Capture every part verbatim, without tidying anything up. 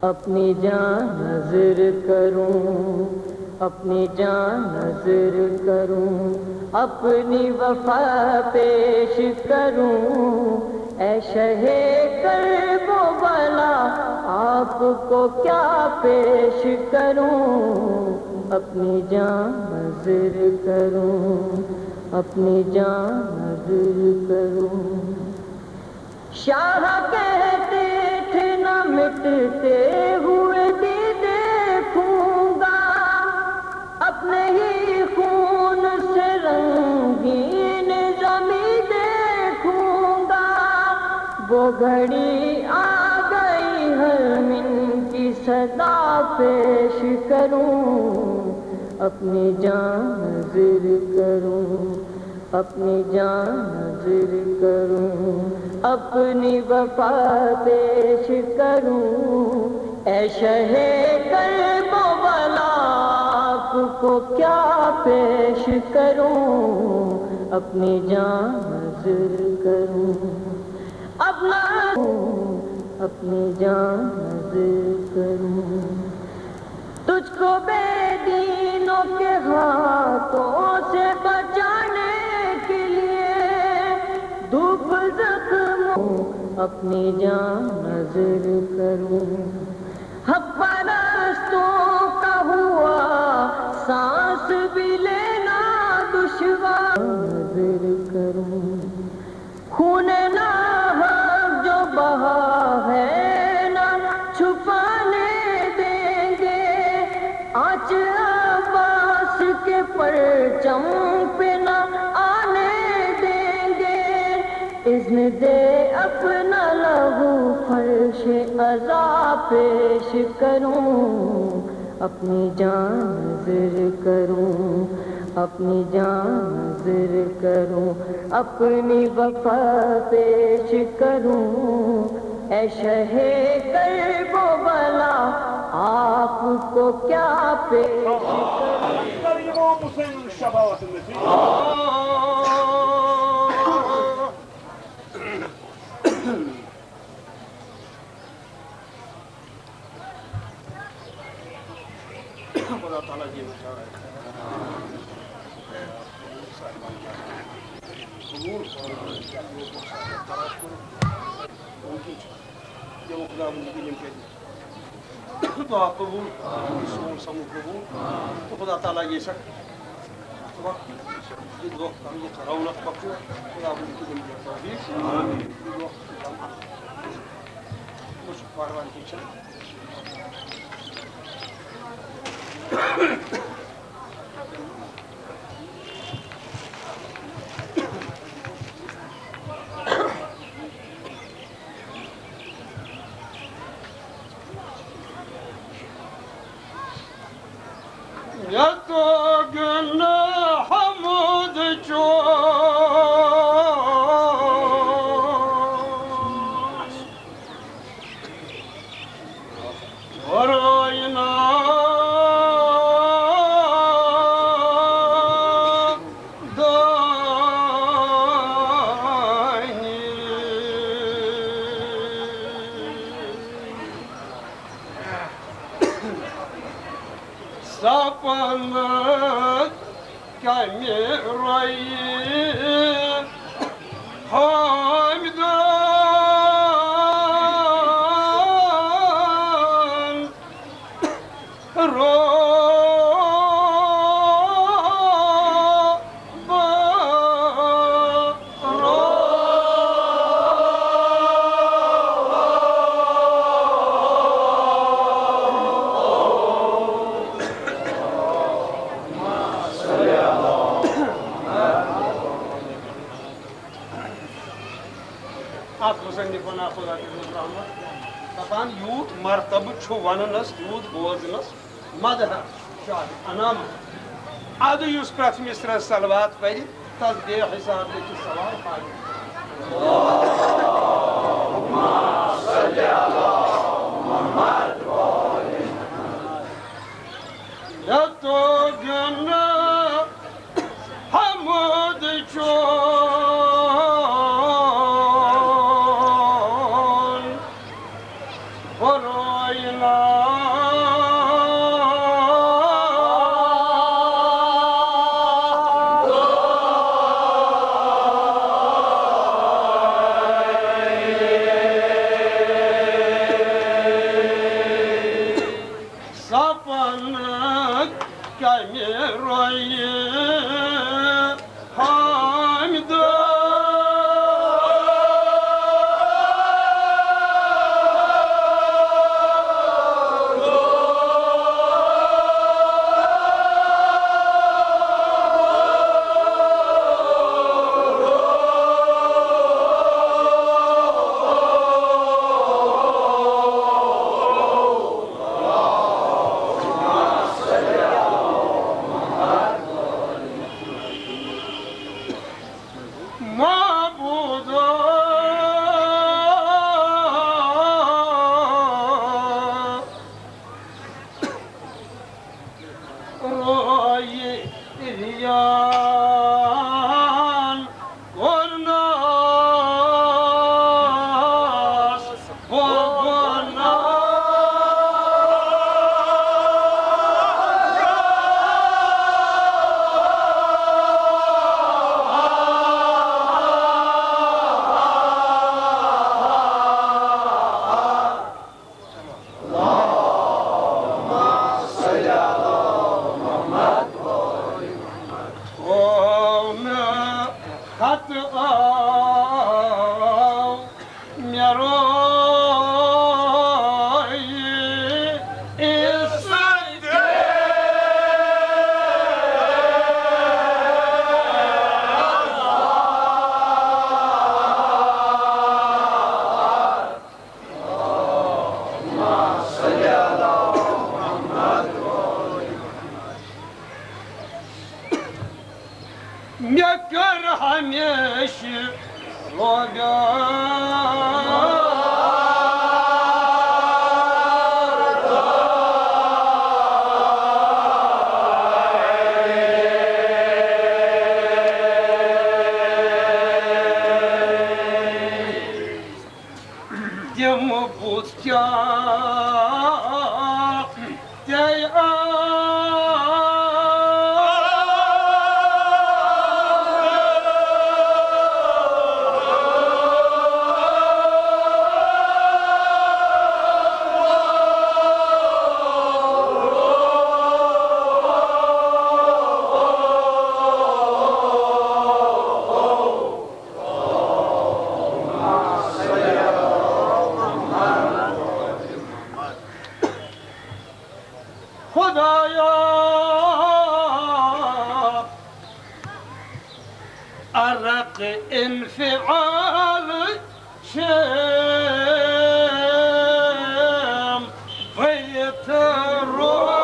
اپنی جاں نذر کروں، اپنی جاں نذر کروں، اپنی وفا پیش کروں۔ اے شہ کرب و بلا، آپ کو کیا پیش کروں؟ اپنی جاں نذر کروں، اپنی جاں نذر کروں۔ شاہ کہتے تھے، نہ مٹتے ہوئے بھی دیکھوں گا، اپنے ہی خون سے رنگین زمیں دیکھوں گا۔ وہ گھڑی آ گئی، ہر من کی صدا پیش کروں، اپنی جاں نذر کروں، اپنی جاں نذر کروں، اپنی وفا پیش کروں۔ اے شہ کرب و بلا، آپ کو کیا پیش کروں؟ اپنی جاں نذر کروں، اپنا، اپنی جاں نذر کروں۔ تجھ کو بے دینوں کے ہاتھوں سے بچانے کے لیے دھوپ زخموں، اپنی جاں نذر کروں۔ حق پرستوں کا ہوا سانس بھی لینا دشوار، نذر کروں۔ خون ناحق جو بہا ہے، نہ چھپانے دیں گے، آنچ عباس کے پرچم پہ نہ آنے دیں گے۔ اذن دے، اپنا لہو فرش عزا پیش کروں، اپنی جاں نذر کروں، اپنی جاں نذر کروں، اپنی وفا پیش کروں۔ اے شہ کرب و بلا، آپ کو کیا پیش کروں؟ امام حسین شفاعت نصیب۔ خدا تعالیٰ جی بچا رہے۔ قبول۔ یہِ خۄداوند یِم کٔرۍ دُعا قبوٗل، سون سَمُن قبوٗل۔ تہٕ خۄدا تعالیٰ یی سا وقت، یہِ دۄہ کَرُن یَتھ رونق بخشُن۔ خۄداوند یِم کٔرۍ توفیٖق۔ یہِ دۄہ کَرُن۔ وٕچھ، وارٕ وارٕ کیٚنٛہہ چھُنہٕ۔ یتوگن حمد چون وراینا دانی۔ سپند کمہِ روی حامدن رو اکھ مصنف وَنان خۄدا دِژٕنَس رحمت، دَپان، یوٗت مرتبہٕ چھُ وَننَس، تیوٗت بوزنَس، مدح شاہ انعام۔ ادٕ یُس پرٛتھ مصرعس صلوات پرِ، تس بے حساب لیکھِ ثواب حاجت۔ یتوگن حمد چون۔ وراینا سپن کمہِ رویہِ حامد۔ معبود روی عریان کرناس بگناہ۔ او مےٚ خط آو مےٚ رویہِ عزت۔ مےٚ کٔر ہمیشہٕ روبیار۔ تِم بُتھ کیٛاہ تیٚلہِ آ۔ خدایا، عرق انفعال چھم بٔرِتھ روح۔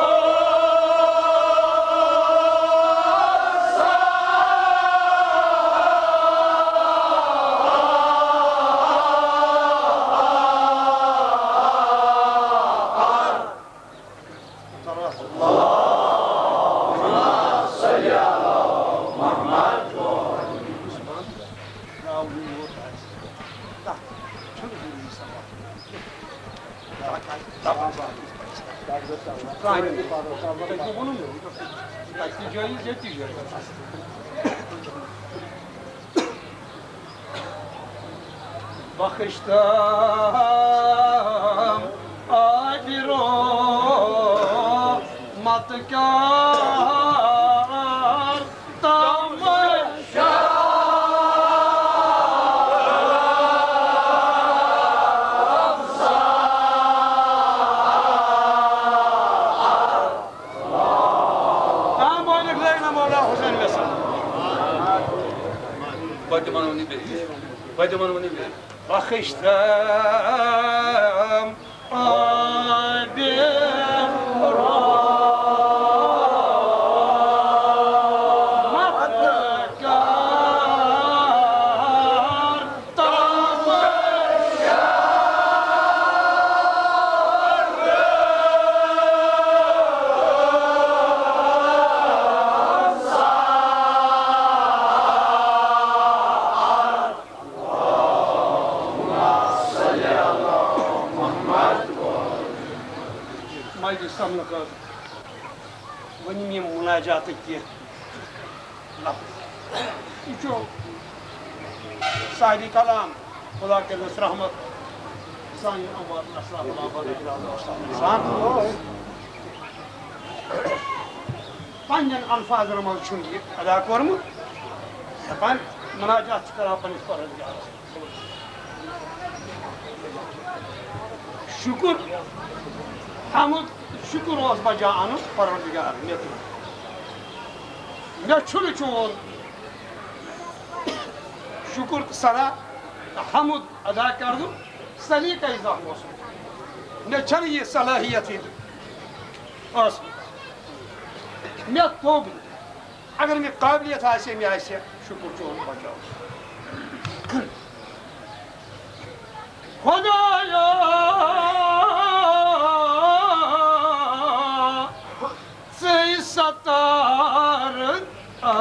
بخشتم آبِ رحمت کر تماشا۔ تام بٲگِر لٲگۍ نہ مولا حسین ویسن۔ بہٕ تہِ وَنو نہٕ بیٚیہِ۔ بہٕ تہِ وَنو نہٕ بیٚیہِ۔ بخشتم آبِ رحمت کر تماشا۔ مجلس سمنہٕ خٲطرٕ ؤنِم یِم مناجاتٕکۍ کینٛہہ لفظ۔ یہِ چھُ ساری کلام خدا کٔرِنَس رحمت سانٮ۪ن امواتن اسلام علیکم۔ پننٮ۪ن الفاظن منٛز چھُنہٕ یہِ ادا کوٚرمُت۔ دپان مناجات چھِ کران پننِس پروردگارس۔ شکر، حمد، شکر اوس بجا انُن پروردگار مےٚ تہِ۔ مےٚ چھُنہٕ چون شکر تہٕ ثنا تہٕ حمد ادا کرنُک سلیقے زانٛہہ اوسمُت۔ مےٚ چھنہٕ یہِ صلٲحیت ییٚتہِ ٲسمٕژ۔ مےٚ توٚگ نہٕ۔ اگر مےٚ قابلیت آسہِ ہے، مےٚ آسہِ ہے شکر چون بچاو۔ خدایا، ژٕے ستار آکان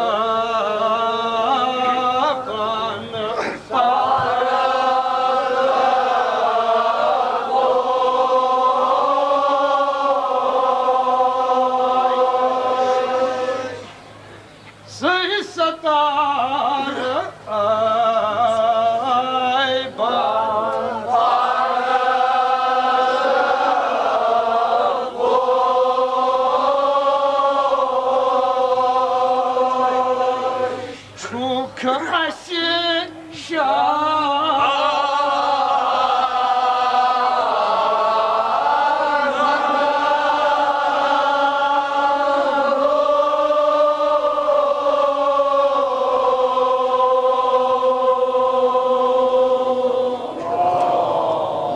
سہی ستار آی بار۔ چھُکھ اَسہِ شاہ۔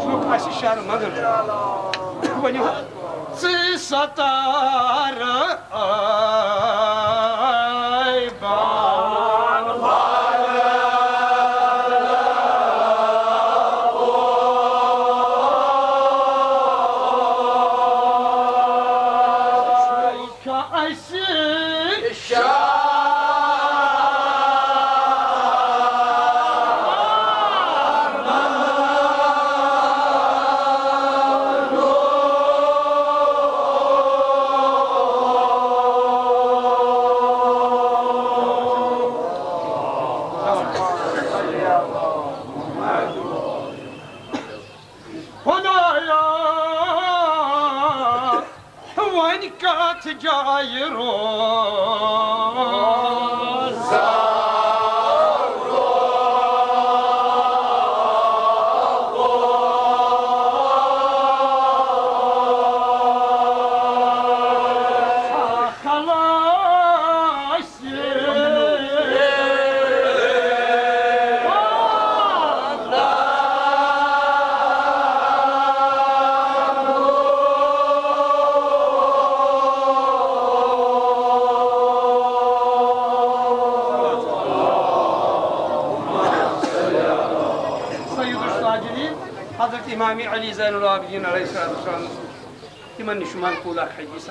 چھُکھ اَسہِ شرمندٕ۔ ؤنِو، ژٕ ستار آی بان۔ چھُکھ اَسہِ خدایا، وۄنۍ کتھ جایہِ روزا؟ سید الساجدین حضرت امام علی زین العابدین علیہ السلام، تِمن نِش چھُ منقول اکھ حدیث،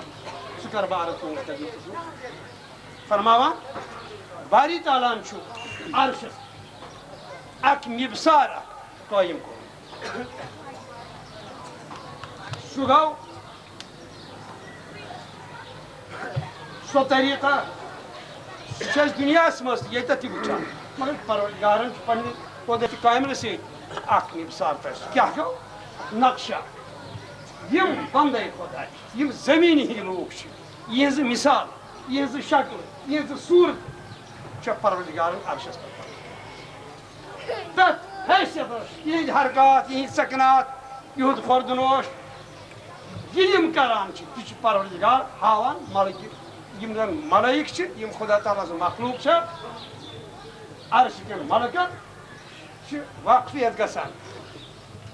سُہ کر بہٕ عرض تُہنٛد خدمتس منٛز۔ فرماوان، باری تعالیٰ ہن چھُ عرشس اکھ مبصار اکھ قٲیِم کوٚرمُت۔ سُہ گوٚو سُہ طریٖقہ، سُہ چھِ أسۍ دُنیاہس منٛز تہِ ییٚتٮ۪تھ تہِ وٕچھان، مگر پروردگارن چھُ پننہِ قۄدرتِ کاملہِ سۭتۍ اکھ مبصار پیش۔ کیٛاہ گوٚو؟ نقشہ۔ یِم بندے خۄداے، یِم زٔمیٖنی ہِنٛدۍ لوٗکھ چھِ، یِہٕنٛز مثال، یِہٕنٛز شکل، یِہٕنٛز صوٗرت چھےٚ پروردگارن عرشس پٮ۪ٹھ۔ تتھ حیثیتس، یِہٕنٛدۍ حرکات، یِہٕنٛدۍ سکنات، یِہُنٛد خوردنوش، یہِ یِم کران چھِ، تہِ چھُ پروردگار ہاوان۔ ملکہِ، یِم زن ملائک چھِ، یِم خدا تعالیٰ سٕنٛز مخلوق چھِ، عرش کٮ۪ن ملکن چھِ واقفیت گژھان،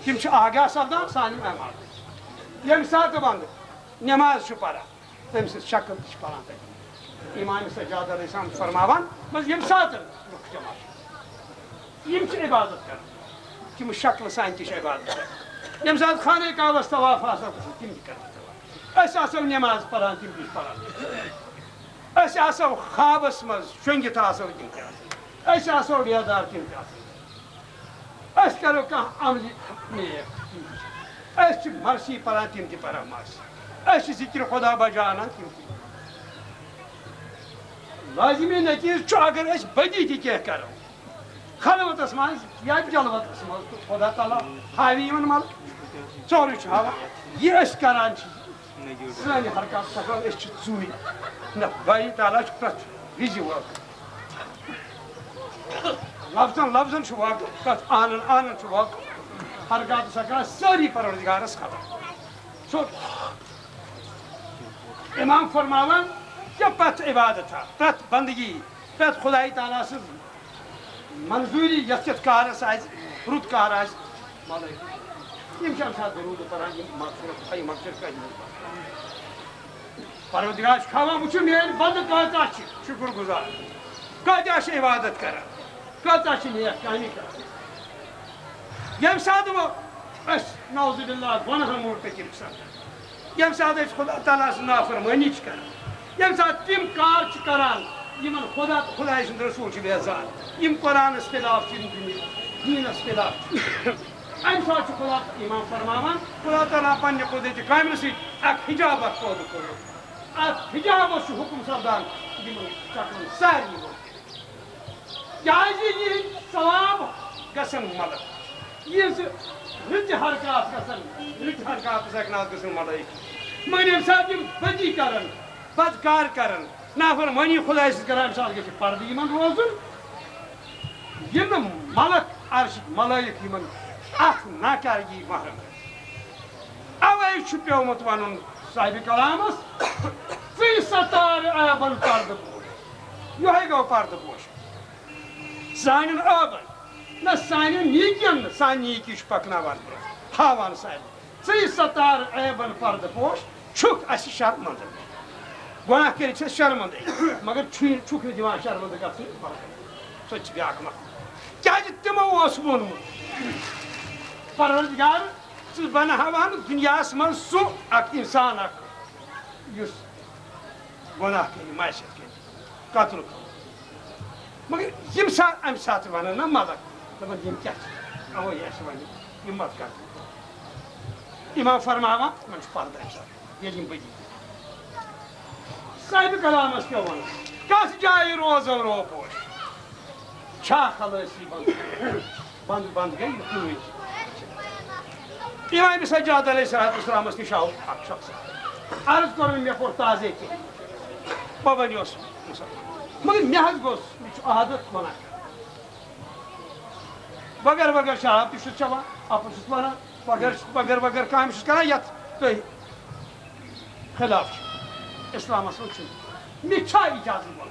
تِم چھِ آگاہ سپدان سانٮ۪ن اعمالن۔ ییٚمہِ ساتہٕ بندٕ نماز چھُ پران، تٔمۍ سٕنٛز شکل تہِ چھِ پران تَتہِ۔ امام سجاد علیہ السلام چھُ فرماوان، بس ییٚمہِ ساتہٕ لُکھ جمع چھِ، یِم چھِ عبادت کران، تِم شکلہٕ سانہِ تہِ چھِ عبادت کران۔ ییٚمہِ ساتہٕ خانہ کعبس طواف آسو گژھان، تِم تہِ کران طواف۔ أسۍ آسو نماز پران، تِم تہِ چھِ پران۔ أسۍ آسو خوابس منٛز شۄنگِتھ آسو، تِم تہِ آسان۔ أسۍ آسو بیدار، تِم تہِ آسان۔ أسۍ کرو کانٛہہ عملہِ نیک۔ أسۍ چھِ مرثی پران، تِم تہِ پران مرثی۔ أسۍ چھِ ذِکرِ خۄدا بجا اَنان تِم تہِ۔ لٲزمی نتیٖجہٕ چھُ، اگر أسۍ بدی تہِ کینٛہہ کرو، خلوتس منٛز یا جلوتس منٛز، تہٕ خۄدا تعالیٰ ہاوِ یِمن ملک، ژورُے چھُ ہاوان۔ یہِ أسۍ کران چھِ، سٲنۍ حرکات سکال، أسۍ چھِ ژوٗرِ۔ نہ، باری تعالیٰ چھُ پرٛٮ۪تھ وِزِ واقف۔ لفظن لفظن چھُ واقف، پرٛٮ۪تھ آنن آنن چھُ واقف۔ حرکات سکال سٲری پروردگارس خبر۔ سُہ امام فرماوان، کیٛاہ پرٛٮ۪تھ عبادت، پرٛٮ۪تھ بندگی، پرٛٮ۪تھ خدائی تعالیٰ سٕنٛز منظوٗری، یَتھ یَتھ کارَس آسہِ، رُت کار آسہِ، مطلب، یِم چھِ اَمہِ ساتہٕ درود پَران، یِم مغفرت، یِم مغفرت کَرِ یِمَن۔ پروردگار چھُ تھاوان وٕچھُن، میٛٲنۍ بنٛدٕ کۭژاہ چھِ شُکُر گُزار، کۭتیٛاہ چھِ عبادت کَران، کۭژاہ چھِ نیک کامہِ کَران۔ ییٚمہِ ساتہٕ وۄنۍ أسۍ، نعوذ باللہ، گۄناہَن مرتکب سَپدان، ییٚمہِ ساتہٕ أسۍ خدا تعالیٰ سٕنٛز نافرمٲنی چھِ کران، ییٚمہِ ساتہٕ تِم کار چھِ کران، یِمن خدا تہٕ خدایہِ سُنٛد رسول چھُ بیزار، یِم قرآنس خلاف چھِ، یِم دُنیا دیٖنس خلاف چھِ، اَمہِ ساتہٕ چھُ خدا امام فرماوان، خدا تعالیٰ پننہِ قدرتِ کاملہِ سۭتۍ اکھ حجاب اکھ پٲدٕ کوٚرمُت۔ اَتھ حجابس چھُ حُکُم سپدان یِمن چکرن سارنٕے منٛز۔ کیازِ یِہِنٛدۍ ثواب گژھن مدد، یِہٕنٛزٕ رٕتہِ حرکات گژھن، رٕتہِ حرکات زکنات گژھن مدد۔ مگر ییٚمہِ ساتہٕ یِم بدی کرن، بدکار کرن، نافرمٲنی خدایہِ سۭتۍ کرن، اَمہِ ساتہٕ گژھِ پردٕ یِمن روزُن۔ یِم نہٕ ملک عرشٕکۍ ملٲیِک یِمن اَتھ ناکارگی محرم گژھِ۔ اوے چھُ پیومُت ونُن صاحبِ کلامس، ژٕے ستار عیبن پردٕ پوش۔ یِہوٚے گوٚو پردٕ پوش۔ سانٮ۪ن عٲبن، نہ سانٮ۪ن نیٖکین نہٕ، سانہِ نیٖکی چھُ پکناوان برٛونٛہہ، ہاوان سانہِ۔ ژٕے ستار عیبن پردٕ پوش، چھُکھ اسہِ شرمندٕ۔ گۄناہ کٔرِتھ چھِ أسۍ شرمندٕے، مگر چھُے، چھُکھ نہٕ دِوان شرمندٕ گژھنہٕ۔ سُہ تہِ چھِ بیٛاکھ مسلہٕ۔ کیٛازِ تِمو اوس ووٚنمُت، پروردگار، ژٕ بناوان دُنیاہس منٛز سُہ اکھ انسان اکھ، یُس گۄناہ کَرِ، معصیت کَرِ، قتل کَرِ۔ مگر ییٚمہِ ساتہٕ، اَمہِ ساتہٕ وَنان نہ ملک، دَپان، یِم کیٛاہ چھِ؟ اَوَے اَسہِ وَنہِ، یِم مت کَر۔ اِمام فرماوان، یِمَن چھُ پَردٕ اَمہِ ساتہٕ، ییٚلہِ یِم بٔدی۔ صاحبِ کلامَس کیٛاہ وَنو؟ کَتھ جایہِ روزو روپوش؟ چھا خلٲصی بنٛد؟ بنٛد، بنٛد گٔے کُنُے۔ امام سجاد علیہ الصلوۃ والسلامس نِش آو اکھ شخص۔ عرض کوٚرُن، مےٚ کوٚر تازے کینٛہہ۔ بہٕ بنیوس مُسلمان۔ مگر مےٚ حظ گوٚژھ، مےٚ چھُ عادت گۄناہ کرنُک۔ بغیر، بغیر شراب تہِ چھُس چٮ۪وان، اَپُز چھُس وَنان، بغیر، بغیر، بغیر کامہِ چھُس کران، یَتھ تۄہہِ خلاف چھُ۔ اِسلامَس منٛز چھُنہٕ۔ مےٚ چھا اِجازت گۄناہ؟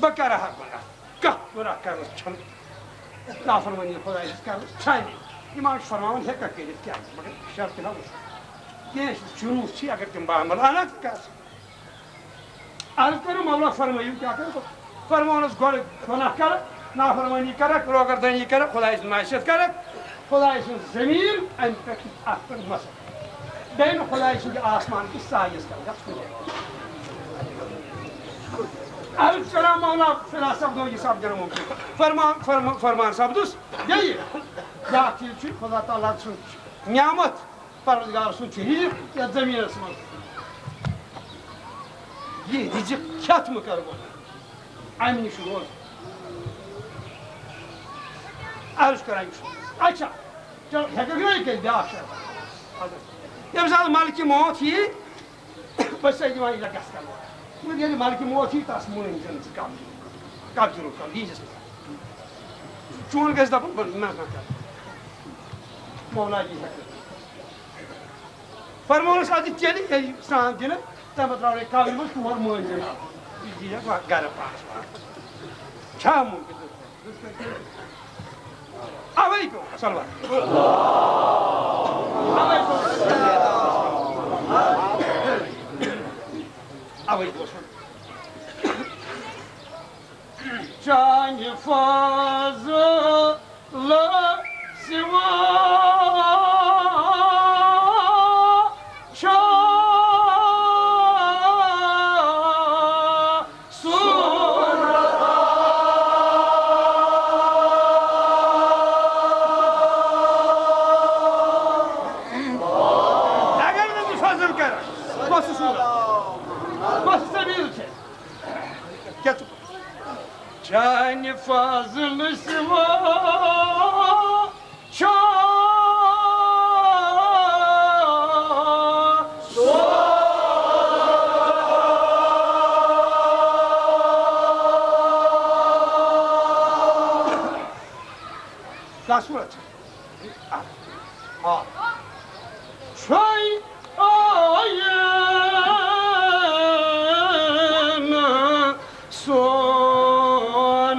بہٕ کَرٕ ہا گۄناہ؟ کانٛہہ گۄناہ کرنَس چھَنہٕ، نافرمٲنی خۄدایہِ سٕنٛز کرنَس چھَنہٕ۔ اِمام چھُ فرماوان، ہیٚکَکھ کٔرِتھ، کیٛازِ؟ مگر شرطِ ہا وٕچھ۔ کینٛہہ چھِ جُنوٗس چھِ، اگر تِم بہٕ عمل اَنَکھ، کَر ژٕ۔ عرض کٔرٕم، مولا فرمٲیِو کیٛاہ کَرٕ بہٕ؟ فرموونَس، گۄڈٕ گۄناہ کَرَکھ، نافرمٲنی کَرَکھ، روغردٲنی کَرَکھ، خۄدایہِ سٕنٛز معصیت کَرَکھ، خۄدایہِ سٕنٛز زٔمیٖن اَمہِ پٮ۪ٹھ اَتھ پٮ۪ٹھ مَسَکھ۔ بیٚیہِ نہٕ خۄدایہِ سٕنٛدِ آسمان کِس سایَس تَل گژھ کُنہِ جایہِ۔ عرض کران، مولا فِرا سپدو یہِ سپدنہٕ مُمکِن۔ فرمان، فرما-، فرمان سپدُس بیٚیہِ۔ بیٛاکھ چیٖز چھُ خۄدا تعالیٰ سُنٛد نعمت، پروردگار سُنٛد چھُ رِزِق یَتھ زٔمیٖنَس منٛز۔ یہِ رِزِق کھٮ۪تھ مہٕ کر گۄناہ، اَمہِ نِش روز۔ عرض کران یہِ چھُ۔ اچھا، چلو، ہٮ۪کَکھ نا یہِ کٔرِتھ، بیٛاکھ شرط۔ ییٚمہِ ساتہٕ ملکہِ موت یی، بہٕ چھُسَے دِوان یہِ گژھِ کَرُن۔ مگر ییٚلہِ ملکہِ موت یی، تَس مٲنۍ زٮ۪ن ژٕ قبضہٕ، قبضہٕ روٚٹ کَرُن، دیٖزٮ۪س نہٕ۔ چون گژھِ دَپُن، بہٕ نہ، نہ کَرٕ۔ مولا جی ہٮ۪کہٕ نہٕ۔ فرموونَس، اَدٕ تیٚلہِ ییٚلہِ سرٛان دِنہٕ، تَمہِ پَتہٕ ترٛاوَے قبرِ منٛز، تور مٲنۍ زٮ۪ن۔ یہِ دیٖزٮ۪کھ وَ-، گَرٕ پانَس پانَس۔ چھا مُمکِن؟ اوے پیوٚو صلوات۔ اوے پیوٚو۔ اوے پیوٚو۔ چانہِ فضلہٕ سِوا چھا صورت۔ بس سبیل چھے۔ کیٛاہ ژٕ؟ چانہِ فضلہٕ سوا چھا سو۔ کیٛاہ صورت چھِ؟ آ۔ چھے آیینہٕ سون۔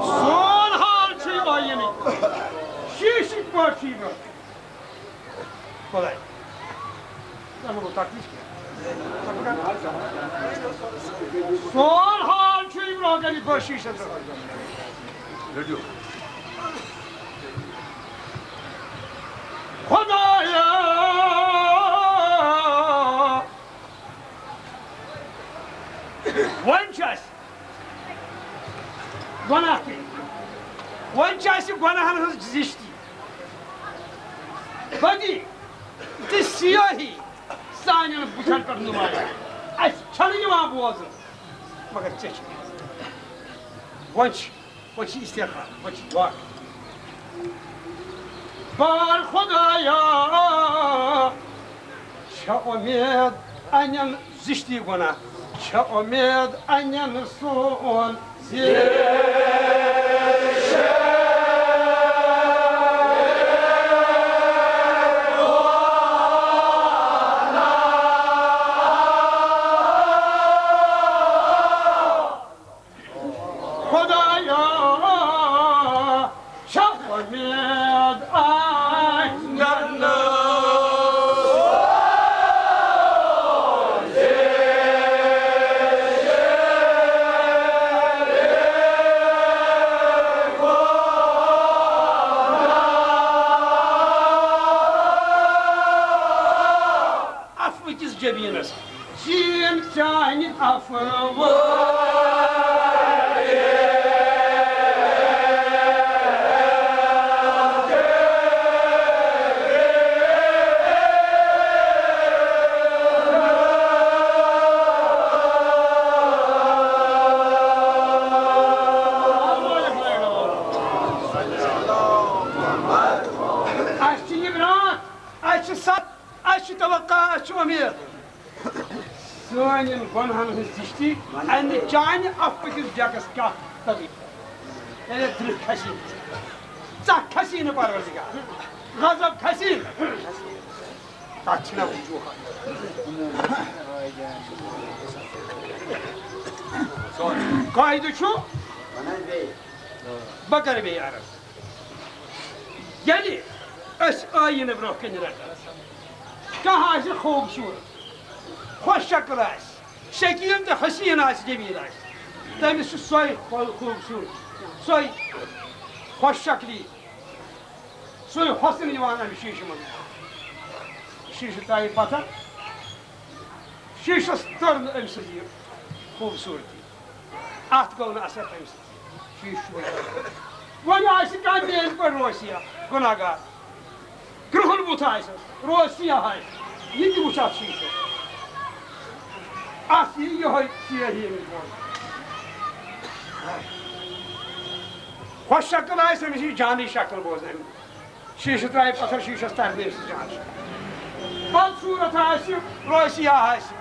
سون حال چھُ یہِ آیینٕے۔ شیٖشہٕ پٲٹھۍ چھُ یہِ برٛونٛہہ۔ خۄداے۔ اَتھ منٛز گوٚو تکلیٖف کینٛہہ۔ سون حال چھُ یہِ برٛونٛہہ کَنہِ یِتھ پٲٹھۍ شیٖشَس منٛز۔ خۄدایا، وۄنۍ چھِ اَسہِ گۄناہ کٔرِتھ۔ وۄنۍ چھِ اَسہِ گۄناہَن ہٕنٛز زِشتی، بدی تہٕ سیٲہی سانٮ۪ن بُتھن پٮ۪ٹھ نُمایاں۔ اَسہِ چھَنہٕ یِوان بوزنہٕ، مگر ژےٚ چھُ۔ وۄنۍ چھِ، وۄنۍ چھِ استغفار، وۄنۍ چھِ دعا۔ بار خۄدایا، چھےٚ اُمید اَنٮ۪ن زِشتی گۄناہ، چھےٚ اُمید اَنٮ۪ن سون زِ۔ خۄدایا، چھےٚ اُمید آنگن۔ عفوٕ کِس جبیٖنس زیٖن چانہِ عفوٕ۔ اَسہِ چھِ یہِ برٛونٛٹھ، اَسہِ چھِ ستھ، اَسہِ چھِ توقع، اَسہِ چھِ اُمید۔ سانٮ۪ن گۄنہَن ہٕنٛز زِشتی اَنہِ چانہِ عفوٕ کِس ڈٮ۪کَس کیٛاہ تَتھ؟ ییٚلہِ درٕہ کھسی، ژَکھ کھسی نہٕ پروردگار، غضب کھسی نہٕ۔ تَتھ چھِنہ وجوٗہات۔ قاعدٕ چھُ، بہٕ کَرٕ بیٚیہِ عرض۔ ییٚلہِ أسۍ آیینہٕ برٛونٛہہ کَنہِ رَٹو، کانٛہہ آسہِ خوٗبصوٗرت، خۄش شکل آسہِ، شکیٖل تہٕ حسیٖن آسہِ، جمیٖل آسہِ، تٔمِس چھُ سۄے خو-، خوٗبصوٗرت، سۄے خۄش شکلی، سُے حسن یِوان اَمہِ شیٖشہٕ منٛز۔ شیٖشہٕ ترٛایہِ پَتھر، شیٖشَس تٔر نہٕ أمۍ سٕنٛز یہِ خوٗبصوٗرتی، اَتھ گوٚو نہٕ اَثر تٔمۍ سٕنٛز۔ شیٖشہٕ چھُ وۄنۍ۔ وۄنۍ آسہِ کانٛہہ میٛٲنۍ پٲٹھۍ روسیا، گُناہ گار، کرٛہُن بُتھ آسٮ۪س، روسیا آسہِ، یہِ تہِ وٕچھ اَتھ شیٖشَس۔ اَتھ یی یِہوٚے سیٲہی أمِس بوزنہٕ۔ خۄش شکل آسہِ، أمِس یی جانٕچ شکل بوزنہٕ۔ شیٖشہٕ ترٛایہِ پَتھر، شیٖشَس تَرِ نہٕ أمۍ سٕنٛز جان۔ بدصوٗرت آسہِ، روسیا آسہِ،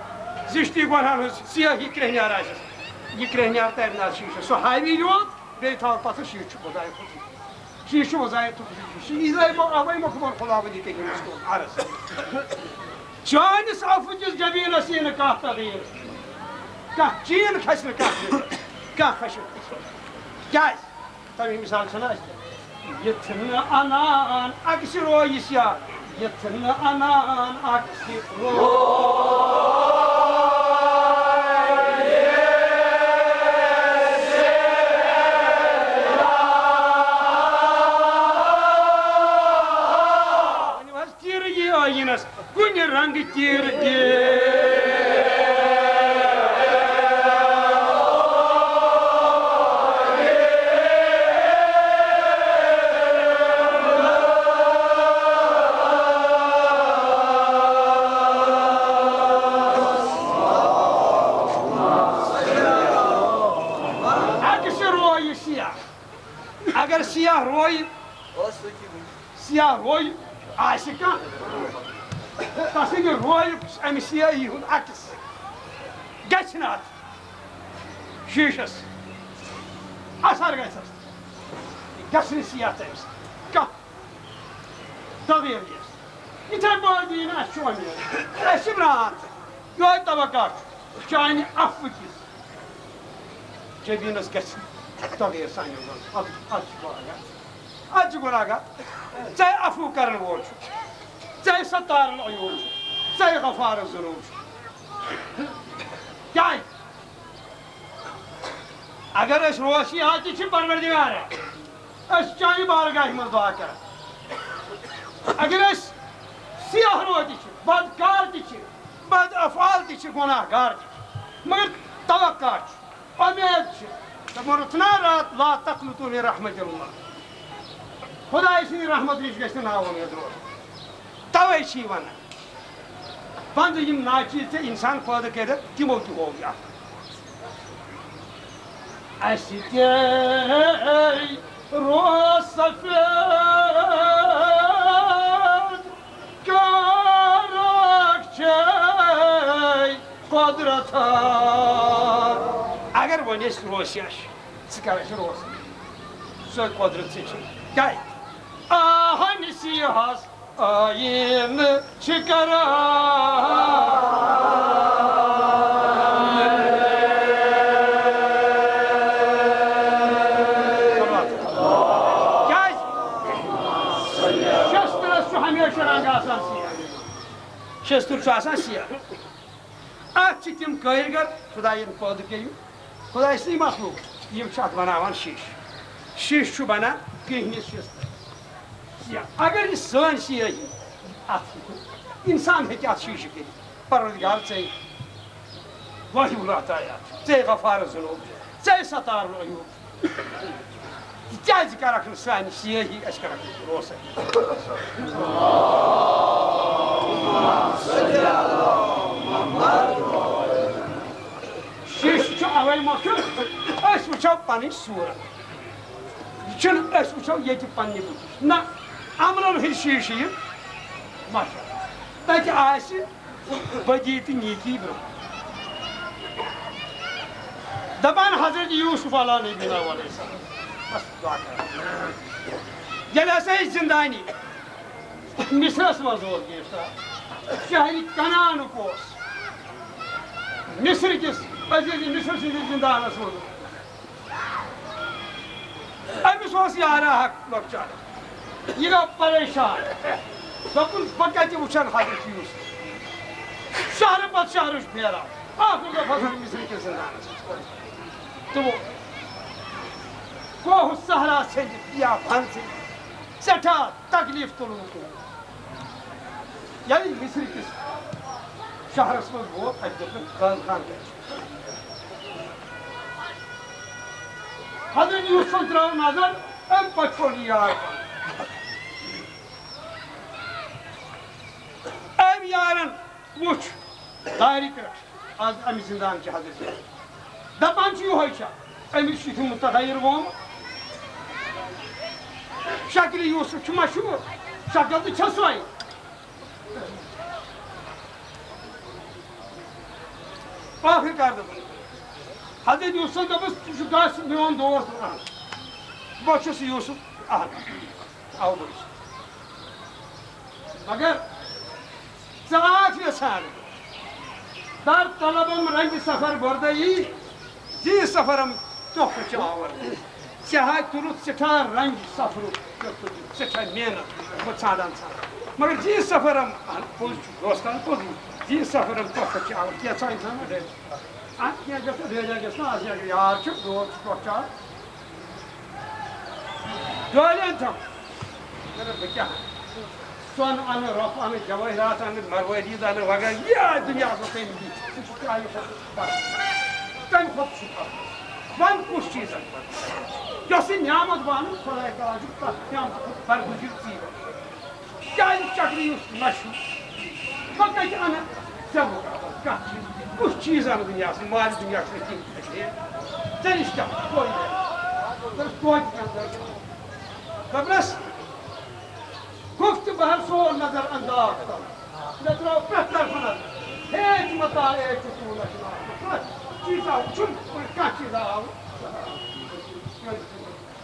زِشتی گۄنہَن ہٕنٛز سیٲہی کرٛیٚہنیار آسٮ۪س، یہِ کرٛیٚہنیار تَرِ نہٕ اَتھ شیٖشَس۔ سُہ ہاوِ یوت، بیٚیہِ تھاوَکھ پَتھر، شیٖشہٕ چھُ خۄدایہِ خۄدٕے۔ شیٖشہٕ خۄدایہِ خۄدٕے۔ شیٖشہٕ یی زَے بہٕ اَوَے مۄکھ بہٕ خۄداوَندی کٔرِتھ أمِس کوٚر عرض۔ چٲنِس عفوٕ کِس جبیٖنَس یی نہٕ کانٛہہ تغیٖر، کانٛہہ چیٖن کھسہِ نہٕ کانٛہہ دِلَس، کانٛہہ خشک۔ کیٛازِ؟ تَمِچ مِثال چھَنہ اَسہِ؟ یِتھ نہٕ اَنان عکسِ رویہِ سیاہ، یِتھ نہٕ اَنان عکسِ رویہِ۔ ؤنِو حظ، تیٖرٕ یی ٲییٖنَس، کُنہِ رنٛگہٕ تیٖرٕ دِ۔ سیاہ رویہِ، سیاہ رویہِ آسہِ کانٛہہ، تَس ییٚلہِ رویُک اَمہِ سیاہی ہُنٛد عکس گژھِ نہٕ اَتھ شیٖشَس، اثر گژھٮ۪س، گژھِ نہٕ سیاہ تَمہِ سۭتۍ کانٛہہ تغیٖر یِیَس۔ یِتھَے پٲٹھۍ دِیہِ نہٕ اَسہِ چون یہِ۔ اَسہِ چھِ برٛانٛد، یِہوٚے توقع چھُ چانہِ عفوٕ کِس۔ جبیٖنَس گژھِ تغیٖر سانٮ۪ن منٛز۔ اَدٕ، اَدٕ چھُ گۄناہ گار۔ اَدٕ چھُ گۄناہ گار۔ ژےٚ عفو کرن وول چھُ۔ ژےٚ ستارن عیوب چھُ۔ ژےٚ غفار ذنوب چھُ۔ کیٛازِ؟ اگر أسۍ روشی ہا تہِ چھِ پروردگارا، أسۍ چھِ چانہِ بارگاہہِ منٛز دعا کران۔ اگر أسۍ سیاہ رو تہِ چھِ، بدکار تہِ چھِ، بد افعال تہِ چھِ، گۄناہ گار تہِ چھِ، مگر توقع چھُ، امید چھِ۔ دوٚپمو رُت نا راتھ، "لا تقنطوا من رحمت اللہ"۔ خدایہِ سٕنٛدِ رحمت نِش گژھِ نہٕ نا امید روزُن۔ توے چھِ یہِ ونان، بندٕ یِم ناچیز ژےٚ انسان پٲدٕ کٔرِتھ، تِمو تہِ ہوو یہِ اکھ۔ اَسہِ تے روز سفید کارک چھے قدرت۔ اگر وۄنۍ أسۍ روسیا چھِ، ژٕ کر اَسہِ روز؟ سۄے قدرت ژےٚ چھِ۔ کیٛازِ؟ آہن سیاہس آیٖنہٕ چھِ کران۔ کیٛازِ؟ شسترس چھُ ہمیشہِ رنٛگ آسان سیاہ۔ شستُر چھُ آسان سیاہ۔ اتھ چھِ تِم کٲرۍگر، خدایَن پٲدٕ کٔرِو، خدایہِ سٕنٛدۍ مخلوق، یِم چھِ اتھ بناوان شیٖشہٕ۔ شیٖشہٕ چھُ بنان کرٛہنِس شیٖشس پٮ۪ٹھ۔ یا اگر یہِ سٲنۍ سیٲہی اتھ ہیٚکہِ، انسان ہیٚکہِ اتھ شیٖشہٕ کٔرِتھ، پروردگار ژےٚ وحی العطایات، ژےٚ غفار ذنوب، ژےٚ ستار العیوب۔ تِکیٛازِ کرکھ نہٕ سانہِ سیٲہی، أسۍ کرکھ نہٕ بروسَے؟ شیٖشہٕ چھُ اَوَے مۄکھیُن، أسۍ وٕچھو پنٕنۍ صوٗرت۔ یہِ چھُنہٕ أسۍ وٕچھو ییٚتہِ پننہِ بُتھِ۔ نہ، عملن ہٕنٛدۍ شیٖشہٕ یہِ مۄکھیُن۔ تَتہِ آسہِ بدی تہٕ نیکی برونٛہہ۔ دپان حضرت یوسف علیٰ نبینا علیہ السلام۔ بس دعا کران۔ ییٚلہِ ہسا أسۍ زندانی مصرس منٛز اوس گرفتار، شہرِ کنعانُک اوس، مصر کِس عزیز مصر سٕنٛدِس زندانس منٛز اوس۔ أمِس اوس یارا حق لۄکچار۔ یہِ گوٚو پریشان۔ دوٚپُن، "بہٕ کَتہِ وٕچھن حضرت یوسف؟" شہرٕ پتہٕ شہرٕ چھُ پھیران۔ ٲخٕر دوٚپ حضرت مصر کِس زندانَس منٛز۔ تہٕ وۄنۍ کوہ صحرا ژھیٚنِتھ یا بنٛد ژھیٚنِتھ سٮ۪ٹھاہ تکلیٖف تُلمُت۔ ییٚلہِ مصر کِس شہرس منٛز ووت، اَتہِ دوٚپُن، "خان خان کَتہِ چھُ؟" حضرت یوسفن ترٲو نظر، امہِ پتہٕ کوٚر یہِ یار پنُن۔ أمۍ یارن وُچھ دارِ پٮ۪ٹھ، از امہِ زندان چھِ حضرت یوسف۔ دپان چھِ یِہوٚے چھا، أمِس چھُ یُتھُے متغیر گوٚمُت۔ شکلِ یوسف چھُ مشہوٗر، شکل تہِ چھےٚ سۄے۔ ٲخٕر کار دوٚپُن، حضرت یوسفن دوٚپُس، "ژٕ چھُکھ گژھ میون دوست بنان۔ بہٕ چھُس یوسف احمد۔" آو بہٕ وٕچھِتھ۔ مگر ژٕ آکھ یژھان، در طلبم رنج سفر بردئی، زی سفرم تحفہ چہ آور۔ ژےٚ ہا تُلُتھ سٮ۪ٹھاہ رنج سفرُک، ژےٚ تُلُتھ سٮ۪ٹھاہ محنت، بہٕ ژھانڈان ژھانڈان۔ مگر زی سفرم، اہن، پوٚز چھُ، دوستان پوٚز، زی سفرم تحفہ چہ آور، کینٛژھا انسان ما ڈرِ؟ اہن، کینٛہہ گژھِ نا، ڈیریا گژھِ نا آسہِ، اگر یار چھُ، دوست چھُ، ٹۄپھ چھُ آسان۔ ڈٲلۍ أنۍ تھم۔ مےٚ دوٚپ، بہٕ کیٛاہ اَنہٕ؟ سۄن اَنہٕ، رۄپھ اَنہٕ، جوٲہرات اَنہٕ، مروٲرید اَنہٕ، وغٲرٕ۔ یہِ آسہِ دُنیاہَس منٛز تٔمۍ دِتھ۔ سُہ چھُ تَمہِ کھۄتہٕ بَڑٕ۔ تَمہِ کھۄتہٕ چھُ بَڑٕ۔ وَن کُس چیٖز اَنہٕ پَتہٕ؟ یۄس یہِ نعمت بہٕ اَنہٕ، خۄداے تعالیٰ چھُ تَتھ نعمتہٕ کھۄتہٕ بَڑٕ مُجیٖب ژیٖرۍ۔ کیٛازِ چکرِ یُس نہ چھُ؟ بہٕ کَتہِ اَنہٕ؟ ژےٚ مُقابلَس کَتھ چیٖز؟ کُس چیٖز اَنہٕ دُنیاہَس منٛز؟ مالہِ دُنیا چھُنہٕ کِہیٖنۍ اَسہِ۔ ژےٚ نِش کیٛاہ؟ سورُے گژھِ۔ مگر توتہِ کَنہٕ درد۔ دوٚپنَس، گُپتہٕ بہر سون نظر انداز کرُن۔ مےٚ ترٛٲو پرٛٮ۪تھ طرفہٕ نظر۔ ہے، ژٕ مہ ژاو، اے، ژٕ کوٗناہ چھُ ناو؟ پرٛٮ۪تھ چیٖزا وُچھُن، کانٛہہ چیٖزا آو۔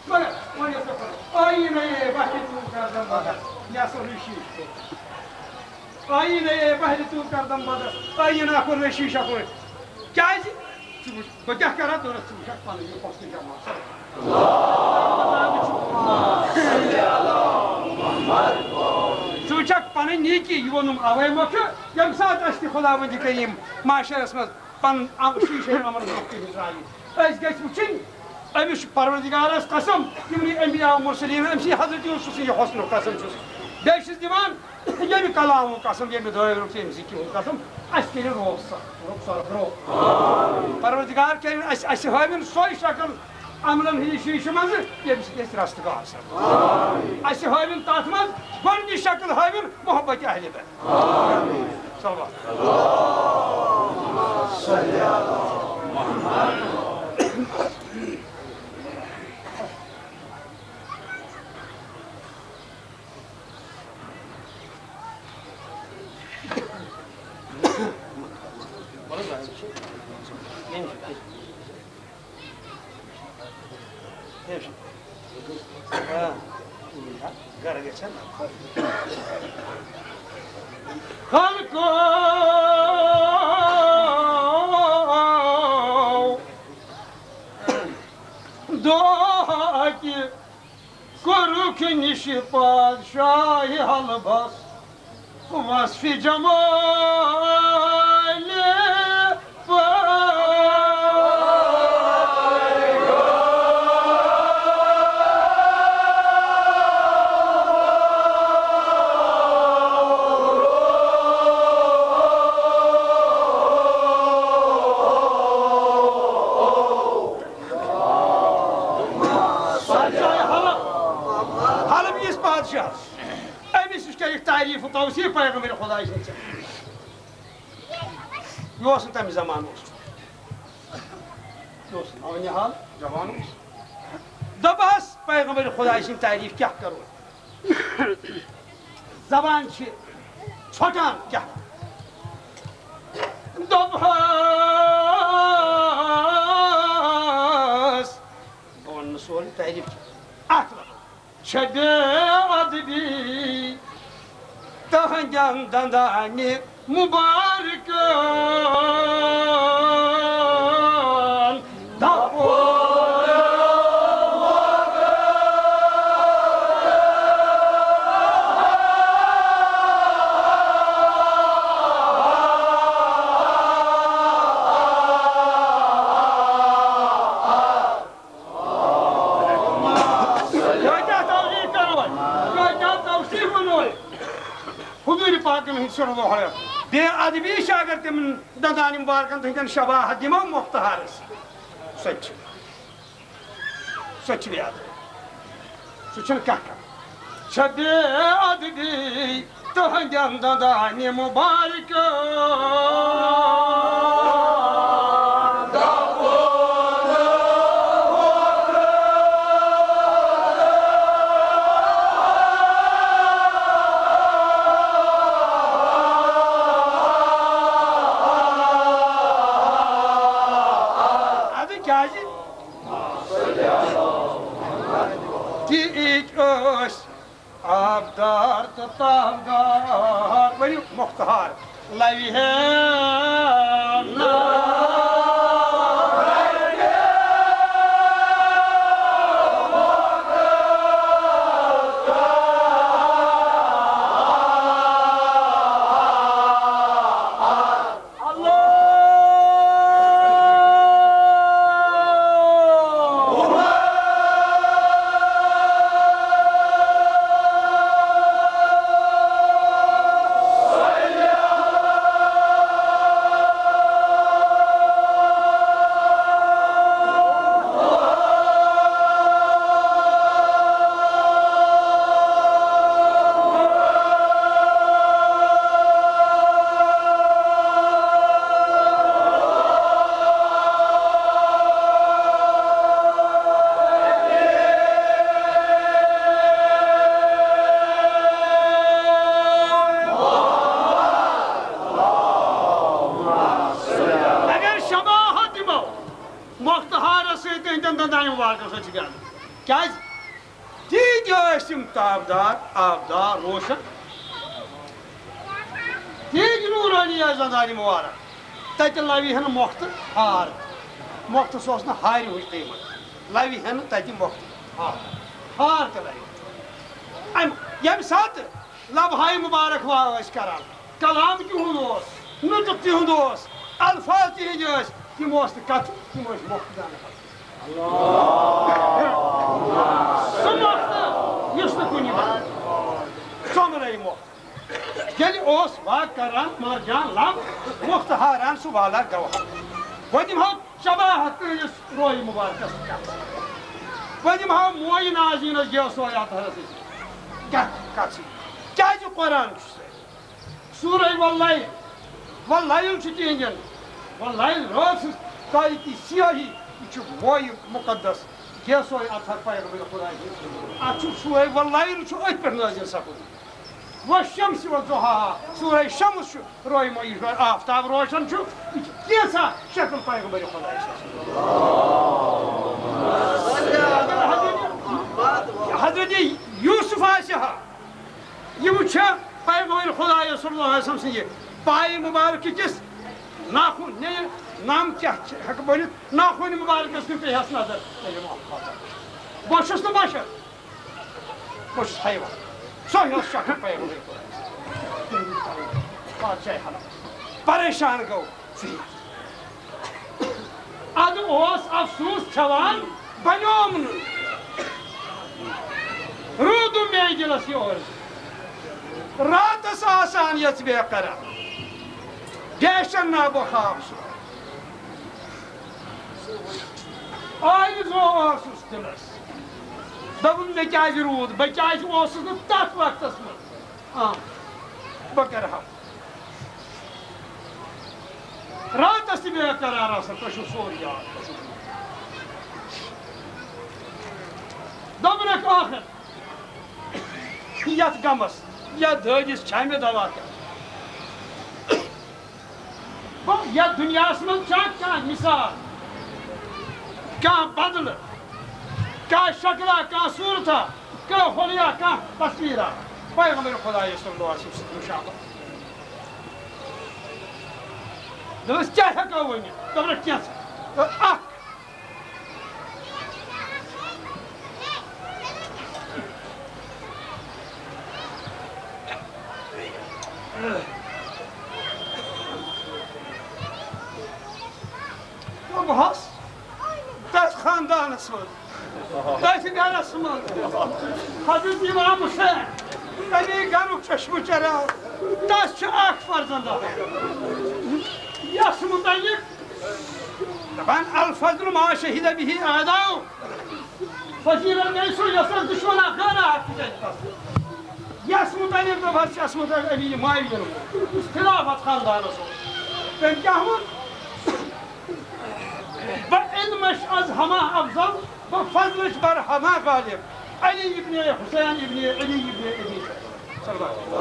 مگر وۄنۍ ٲس مےٚ پَتہ، آیی نہ اے بہرِ تو کردم بدر، مےٚ ہسا روٚو شیٖشہٕ کوٚر۔ آیی نہ اے بہرِ تو کردم بدر، آیی نہ کوٚر مےٚ شیٖشہ کوٚر۔ کیٛازِ؟ ژٕ وٕچھ، بہٕ کیٛاہ کَرٕ ہا؟ دوٚپنَس، ژٕ وٕچھَکھ پَنٕنۍ یہِ حُسنِ جمال۔ ژٕ وٕچھَکھ پَنٕنۍ نیکی، یہِ ووٚنُم اَوَے مۄکھٕ، ییٚمہِ ساتہٕ اَسہِ تہِ خۄداوندِ کریٖم معاشرَس منٛز پَنُن عم-، شیٖشے عملَس منٛز کِہیٖنۍ ترٛایہِ۔ أسۍ گٔژھۍ وٕچھِنۍ، أمِس چھُ پروردگارَس قسم، یِمنٕے انبیاء و مرسلین، أمۍ سٕے حضرت یوسف سٕنٛدِ حُسنُک قسم چھُس۔ بیٚیہِ چھُس دِوان ییٚمہِ کلامُک قسم، ییٚمہِ دٲیرُک، ییٚمہِ ذِکرِ ہُنٛد قسم، اَسہِ کٔرِن روف سخ، روف سخ، روف۔ پروردگار کٔرِن اَسہِ، اَسہِ ہٲوِن سۄے شکل عملن ہٕنٛدِ شیٖشہٕ منٛز، ییٚمہِ سۭتۍ أسۍ رستہٕ گژھو۔ اَسہِ ہٲوِن تَتھ منٛز گۄڈٕنِچ شکل ہٲوِن محبت اہلِ بیت۔ صلوات۔ گرٕ گژھن۔ خلقو دۄہ اَکہِ کوٚرُکھ نِش پادشاہہِ حلبس وصف جمالِ پٲرۍ۔ پادشاہ حلب، حلب یِس پادشاہس، أمِس یُس کَرِ تعریٖف و توصیٖف پیغمبر خۄداے سٕنٛدِ۔ یہِ اوس نہٕ تَمہِ زمانہٕ اوس۔ یہِ اوس نہٕ، وۄنۍ حال جوان اوس۔ دوٚپہَس، پیغمبر خۄداے سٕنٛدِ تعریٖف کیٛاہ کَرو؟ زبان چھِ ژھۄٹان کیٛاہ؟ دوٚپہَس، بہٕ وَنہٕ نہٕ سورُے تعریٖف کینٛہہ۔ اَکھ لفظ۔ چھےٚ بے ادبی تہنٛدٮ۪ن دندانہِ مُبارکن دپُن۔ کۭتیٛاہ توضیح کرو؟ کۭتیٛاہ توصیف ونو؟ حضور پاکن ہٕنٛدۍ صلی اللہ علیہ وسلم بے ادبی چھِ، اگر تِمن دندانہِ مبارکن تہنٛدٮ۪ن شباہت دِمو مۄختہارس، سۄ تہِ چھِ، سۄ تہِ چھِ بے ادبی۔ سُہ چھُنہٕ کانٛہہ کَران۔ چھےٚ بے ادبی تُہنٛدٮ۪ن دَنٛدانہِ مُبارکَن۔ اَدٕ کیٛازِ؟ تیٖتۍ ٲسۍ آبدار تہٕ تابدار۔ ؤنِو مۄختہار۔ لَوِ ہے نہٕ۔ سۭتۍ تِہنٛدٮ۪ن دندانہِ مُبارکن سۭتۍ چھِ گنٛدان۔ کیٛازِ؟ تیٖتۍ ٲسۍ تِم تابدار، آبدار، روشن۔ تیٖتۍ نوٗرٲنی ٲسۍ دندانہِ مُبارک۔ تتہِ لوِ ہن مۄختہٕ ہار۔ مۄختس اوس نہٕ ہارِ ہُنٛد قۭمتھ۔ لوِ ہن تتہِ مۄختہٕ ہار۔ ہار تہِ لوِ۔ امہِ، ییٚمہِ ساتہٕ لبہٕ ہاے مُبارک وا ٲسۍ کران، کلام تِہُنٛد اوس، نُطق تِہُنٛد اوس، الفاظ تِہنٛدۍ ٲسۍ، تِم اوس نہٕ کتھٕ، تِم ٲسۍ مۄختہٕ دانہٕ پتہٕ۔ سُہ مۄختہٕ یُس نہٕ کُنہِ بنہِ۔ سۄمرے مۄختہٕ۔ ییٚلہِ اوس واک کران مرجان لب، مۄختہٕ ہاران سُہ والا گوہر۔ وۄنۍ دِمہو شباہت تُہٕنٛدِس روے مُبارکس پٮ۪ٹھ۔ وۄنۍ دِمہو مویہِ نازنینس گیسوے اطہرس أسۍ۔ کیٛاہ کتھ چھِ؟ کیٛازِ قرآن چھُ سُہ؟ سورہ واللیل، واللیل چھُ تِہنٛدٮ۪ن، واللیل رٲژ ہٕنٛز تاریٖکی سیاہی، یہِ چھُ مویہِ مُقدس گیسوے اطہر پیغمبر خداے سُنٛد۔ اتھ چھُ سورہ واللیل چھُ أتھۍ پٮ۪ٹھ نٲزِل سپُدمُت۔ والشمس وضحاها، سورہ شمس چھُ روے معیش، آفتاب روشن چھُ، یہِ چھِ کینٛژھا شکل پیغمبر خداے سٕنٛز۔ حضرت یوسف آسہِ ہا، یہِ وٕچھِ ہا پیغمبر خداے صلی اللہ علیہ وسلم سٕنٛدِ پایہِ مُبارکہٕ کِس ناخن، نَیہِ نام کیٛاہ چھِ ہٮ۪کہٕ بٔنِتھ، ناخن مُبارکس کُن پیٚیہِ ہس نظر۔ بہٕ چھُس نہٕ بشر۔ بہٕ چھُس حیوان۔ سۄ ہیوٚت شکل پیغمبر خۄدایَس۔ بادشاہ حلب پریشان گوٚو ژیٖرۍ۔ ادٕ اوس افسوس کھٮ۪وان، بنیوم نہٕ۔ روٗدُم مے دِلس یہِ عرض۔ راتس آسان یژھ بے قرار۔ ڈیشن نا بہٕ خواب سُہ۔ آیہِ زو اوسُس دِلس۔ دوٚپُن، مےٚ کیٛازِ روٗد؟ بہٕ کیٛازِ اوسُس نہٕ تتھ وقتس منٛز؟ آ، بہٕ کرٕ ہا۔ راتس تہِ بے قرار آسان، تۄہہِ چھُو سورُے یاد۔ دوٚپنکھ، ٲخر یتھ غمس، یتھ دٲدِس چھا مےٚ دوا کیٛاہ؟ گوٚو، یتھ دُنیاہس منٛز چھا کانٛہہ مثال، کانٛہہ بدلہٕ، کانٛہہ شکلا، کانٛہہ صورتا، کانٛہہ حُلیہ، کانٛہہ تصویرا پیغمبر خدایس صلی اللہ علیہ وسلم سۭتۍ مشابہت؟ دوٚپمس، کیٛاہ ہٮ۪کو ؤنِتھ؟ دوٚپنس، کینٛژھا۔ تہٕ اکھ دوٚپہَس، تَتھ خاندانَس منٛز، تَتھ گَرَس منٛز حضرت امام حسین، تَمی گَرُک چشمہٕ چراغ، تَس چھُ اَکھ فرزنٛد اَکھ۔ یَس مُتعلِق دَپان، الفضل ما شہد به اعداء۔ فضیلت گٔے سُہ، یۄس اَتھ دُشمن اَکھ غٲر حق تہِ گژھِ پَسنٛد۔ یَس مُتعلِق دوٚپہَس، یَس مُتعلِق علی معاویہ یُس خلافت خاندانَس اوس۔ تٔمۍ کیٛاہ ووٚن؟ بہٕ علمش از ہما افضل، بہٕ فضلش بر ہما غالب۔ علی ابن حسین ابن علی ابن ابی طالب۔ صلی اللہ علیہ وسلم۔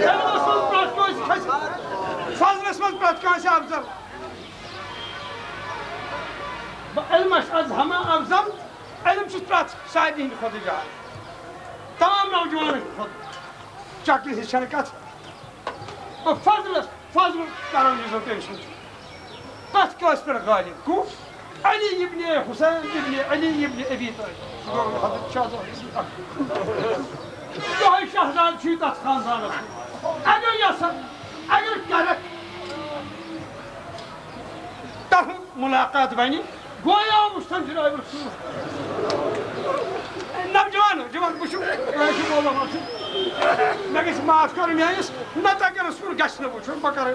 علمس منٛز پرٛٮ۪تھ کٲنٛسہِ کھسہِ، فضلس منٛز پرٛٮ۪تھ کٲنٛسہِ افضل۔ بہٕ علمس از ہما افضل، علم چھُ پرٛٮ۪تھ سارنٕے ہٕنٛدِ کھۄتہٕ زیادٕ۔ تمام نوجوانن ہٕنٛدِ کھۄتہٕ۔ چکرِ ہِنٛز چھَنہٕ کتھ۔ بہٕ فضلس، فضل کرو یُس زن تٔمۍ سُنٛد چھُ۔ تتھ کٲنٛسہِ پٮ۪ٹھ غالب؟ کُس؟ علی ابن حسین ابن علی ابن ابی طالب۔ سُہ گوٚو حضرت شہزادٕ۔ یِہوٚے شہزادٕ چھُے تتھ خاندانس منٛز۔ اگر یژھکھ، اگر کرکھ، تہٕ ملاقات بنہِ، گویا وٕچھتن جناب رسول۔ نوجوان، جوان، وٕچھِو، کٲنٛسہِ چھُ بولان، وۄنۍ چھُ۔ مےٚ گژھِ معاف کرُن میٲنِس، نہ تہٕ اگر رسول گژھِ نہٕ وٕچھُن، بہٕ کرٕ۔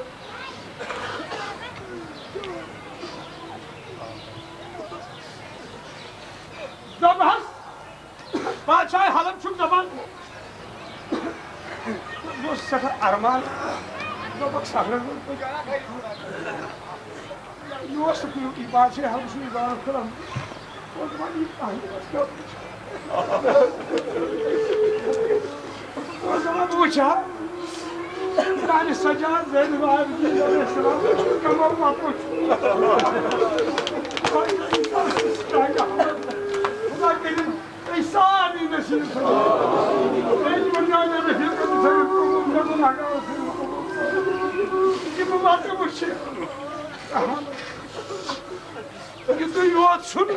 دوٚپہَس، بادشاہ حلب چھُم دَپان، مےٚ اوس سٮ۪ٹھاہ ارمان، دوٚپُکھ، سفرَس منٛز پٔکۍ۔ یہِ اوس نہٕ کُنیُک، یہِ بادشاہ حلب چھُنہٕ زانان فِلم۔ اوس دَپان، یہِ کانٛہہ یہِ اوس کیٛاہ؟ اوس دَپان، بہٕ وٕچھِ ہا۔ میانہِ سجاد زینب عابدین علیہ السلام کمر وۄتھُن۔ خدا کٔرِن تۄہہِ سارنٕے نصیب تھٲوِن۔ تۄہہِ تِمن میانٮ۪ن رفیقن تھٲوِن قبول، مےٚ گوٚو مقام تھٲوِن قبول۔ یہِ بہٕ واتہٕ وٕچھِ۔ یہِ تُہۍ یوت چھُنہٕ،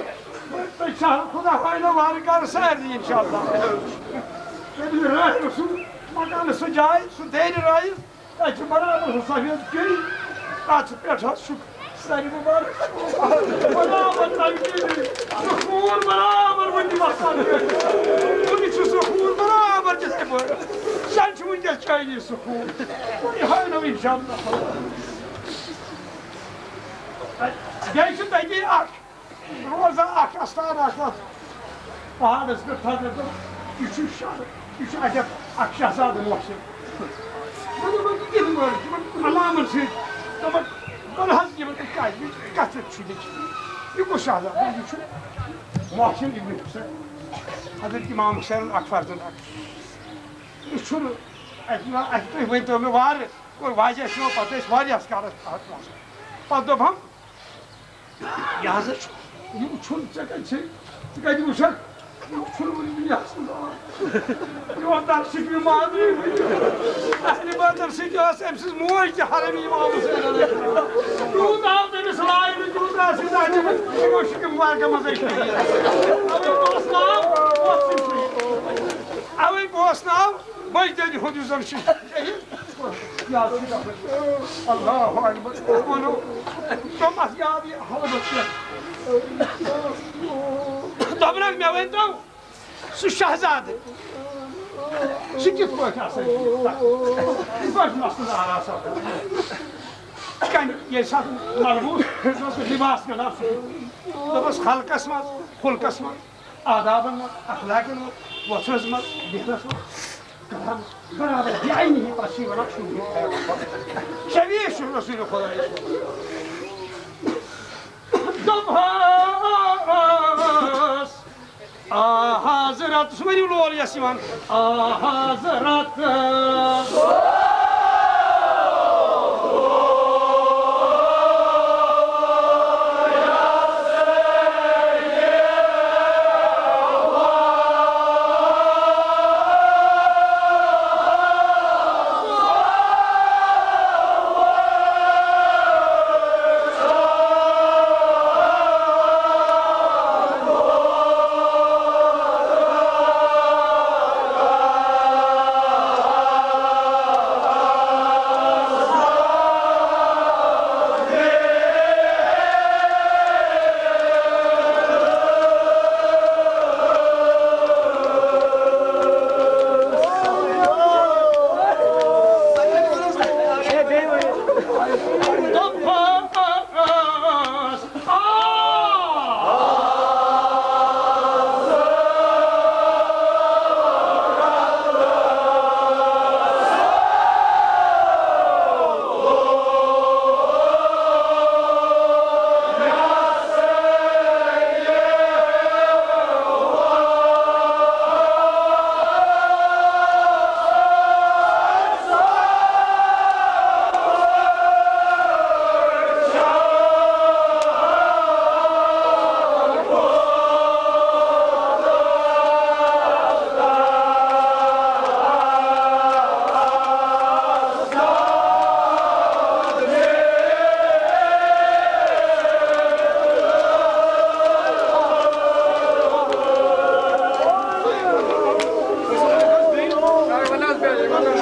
تۄہہِ چھا خدا ہٲینو وارٕ کارٕ سارنٕے انشاءاللہ۔ ییٚلہِ مےٚ رٲتھ اوسُم مکانس سُہ جاے، سُہ دٮ۪رِ رٲیِتھ، تَتہِ چھِ برابر سُہ سفید کِلۍ، تَتھ چھِ پٮ۪ٹھ حظ چھُ سَرِ مُبارک۔ برابر تَمہِ کِلۍ، سُہ خوٗن برابر وٕنہِ وَسان۔ وٕنہِ چھُ سُہ خوٗن برابر تِتھَے پٲٹھۍ۔ زَن چھُ وٕنکٮ۪س چاینیٖز سُہ خوٗن۔ یہِ ہٲینو اِنشاءاللہ۔ بیٚیہِ چھُ تَتی اَکھ روزان اکھ استان اکھ اتھ پہاڑس پٮ۪ٹھ، تتھ پٮ۪ٹھ۔ یہِ چھُ شاہ، یہِ چھُ اتٮ۪تھ اکھ شہزادٕ محسن۔ مطلب، یہِ کِتھ پٲٹھۍ؟ یِمن علامن سۭتۍ۔ دپان، وَلہٕ حظ، یِمن کتہِ، یہِ کتھ پٮ۪ٹھ چھُ لیکھِتھ؟ یہِ کُس شہزادٕ؟ یہِ چھُ محسن ابن حسین، حضرت امام حسین اکھ فرزند اکھ۔ یہِ چھُنہٕ اَسہِ، نہ، اَسہِ، تُہۍ ؤنۍتو مےٚ وارٕ، کوٚر واجہ چھُ پتہٕ ٲسۍ واریاہس کالس اتھ منٛز۔ پتہٕ دوٚپ ہم، یہِ ہسا چھُ، یہِ چھُنہٕ، ژےٚ کَتہِ چھے، ژٕ کَتہِ وٕچھکھ؟ یہِ چھُنہٕ وٕنہِ دُنیاہَس منٛز آمُت۔ یہِ اوس در سِکرِ مادری وٕنہِ۔ اہلِ بدر سۭتۍ ٲس أمۍ سٕنٛز موج تہِ حرم امام حسین علیہ السلام۔ تیوٗت آو تٔمِس راے نہٕ، تیوٗت آسہِ زانہِ، یِمو شِکہِ مبارکہ منٛز أسۍ شہیٖد۔ اَوَے بوسناو، بوسناو۔ اَوَے بوسناو، مٔجدِ ہُنٛد یُس زَن چھُ شہیٖد۔ یاد چھُ گژھان۔ اللہ اکبر۔ ؤنِو۔ تِم اَتھ یاد یہِ حلوٕ کیٛاہ۔ دوٚپنَکھ، مےٚ ؤنۍتو، سُہ شہزادٕ، سُہ کِتھ پٲٹھۍ آسان چھُ؟ یہِ کٲنٛسہِ مَستَس آرام سان۔ کَمہِ، ییٚلہِ ساتہٕ ملبوٗس، سُہ اوس لِباس گَنٛڈان سُہ۔ دوٚپُس، خلقَس منٛز، خُلقَس منٛز، آدابَن منٛز، اخلاقَن منٛز، وۄتھنَس منٛز، بیٚہنَس منٛز۔ برابر، یہِ آیہِ نہٕ یہِ پَتہٕ چھُ یہِ وَنان، چھُ یہِ پیغمبر۔ شبیہ چھُ رسول خدایَس۔ دوٚپہَس، آ حضرت، سُہ ؤنِو لول یَس یِوان، آ حضرت۔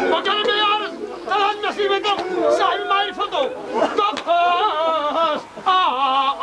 مگر مےٚ یارس، تَلہٕ حظ مےٚ سۭتۍ ؤنۍتو، صاحب معرفتو، دوٚپہَس، آ، آ، آ۔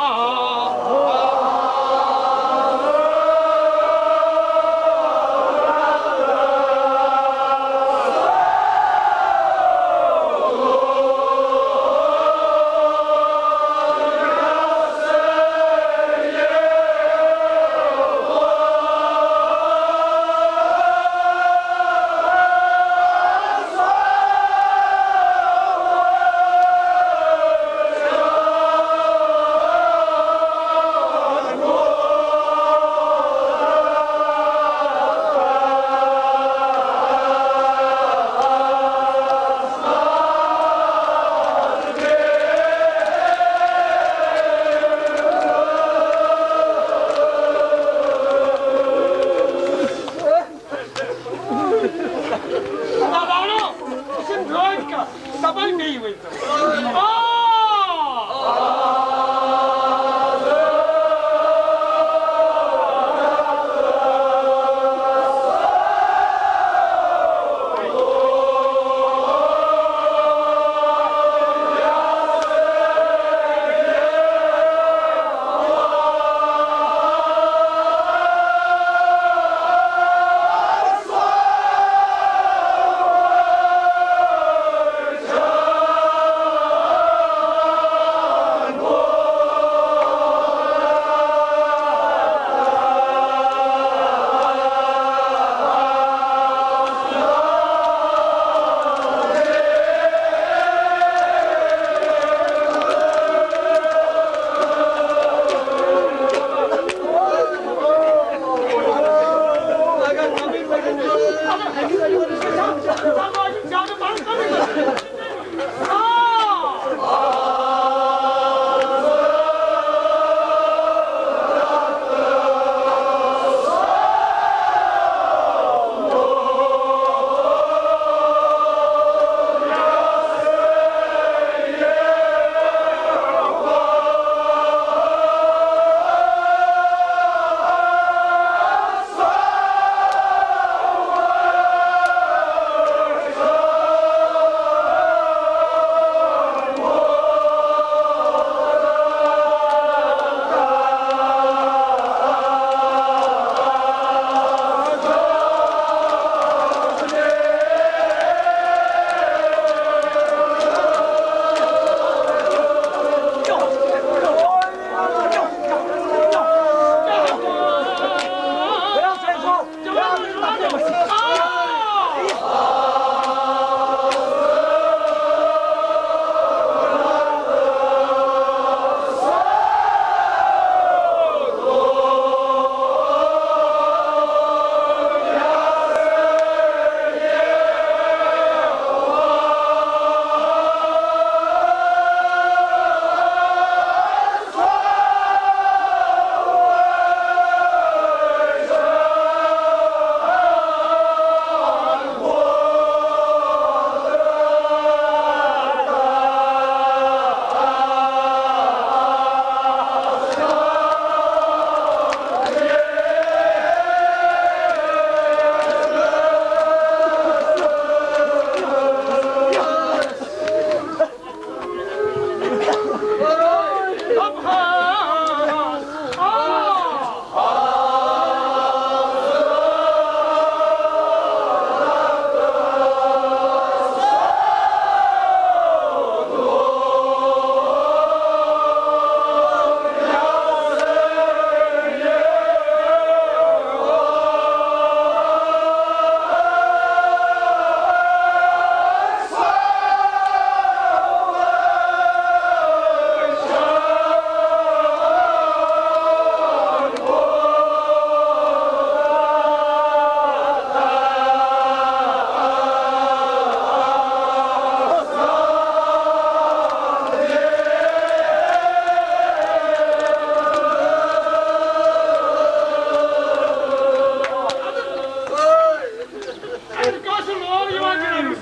اَتہِ کٲنٛسہِ لول یِوان جنابس؟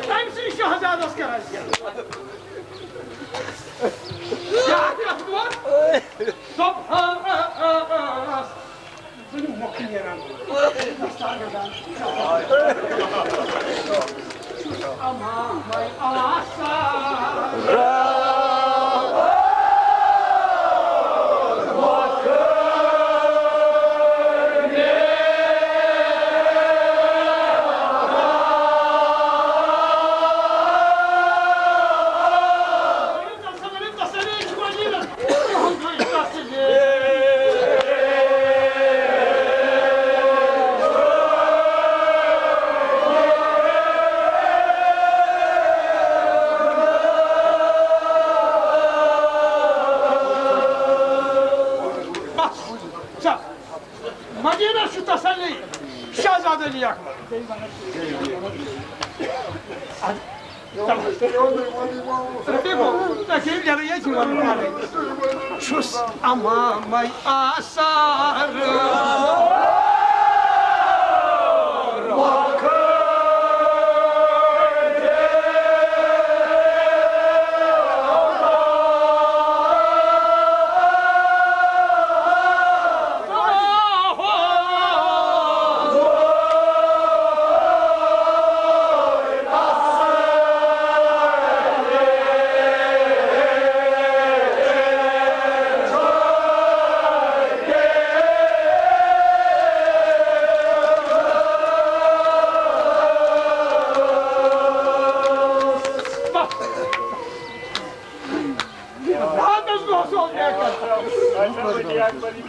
تٔمۍ سٕے شہزادس کیٛاہ آسہِ کیٛاہ؟ کیٛاہ کتھ ووٚن؟ دوٚپ، آ، آ، آ، آ، آ۔ ژٕ نہٕ مۄکھ نیران۔ چھُس امامے آسان۔ بس، ژٕ۔ مدینس چھُ تسلی، شہزادٕ علی اکبر۔ اَدٕ، تَمہِ، تۄہہِ کیٛاہ نیران ییٚتہِ وَنُن پَنٕنۍ؟ چھُس امامے آسان۔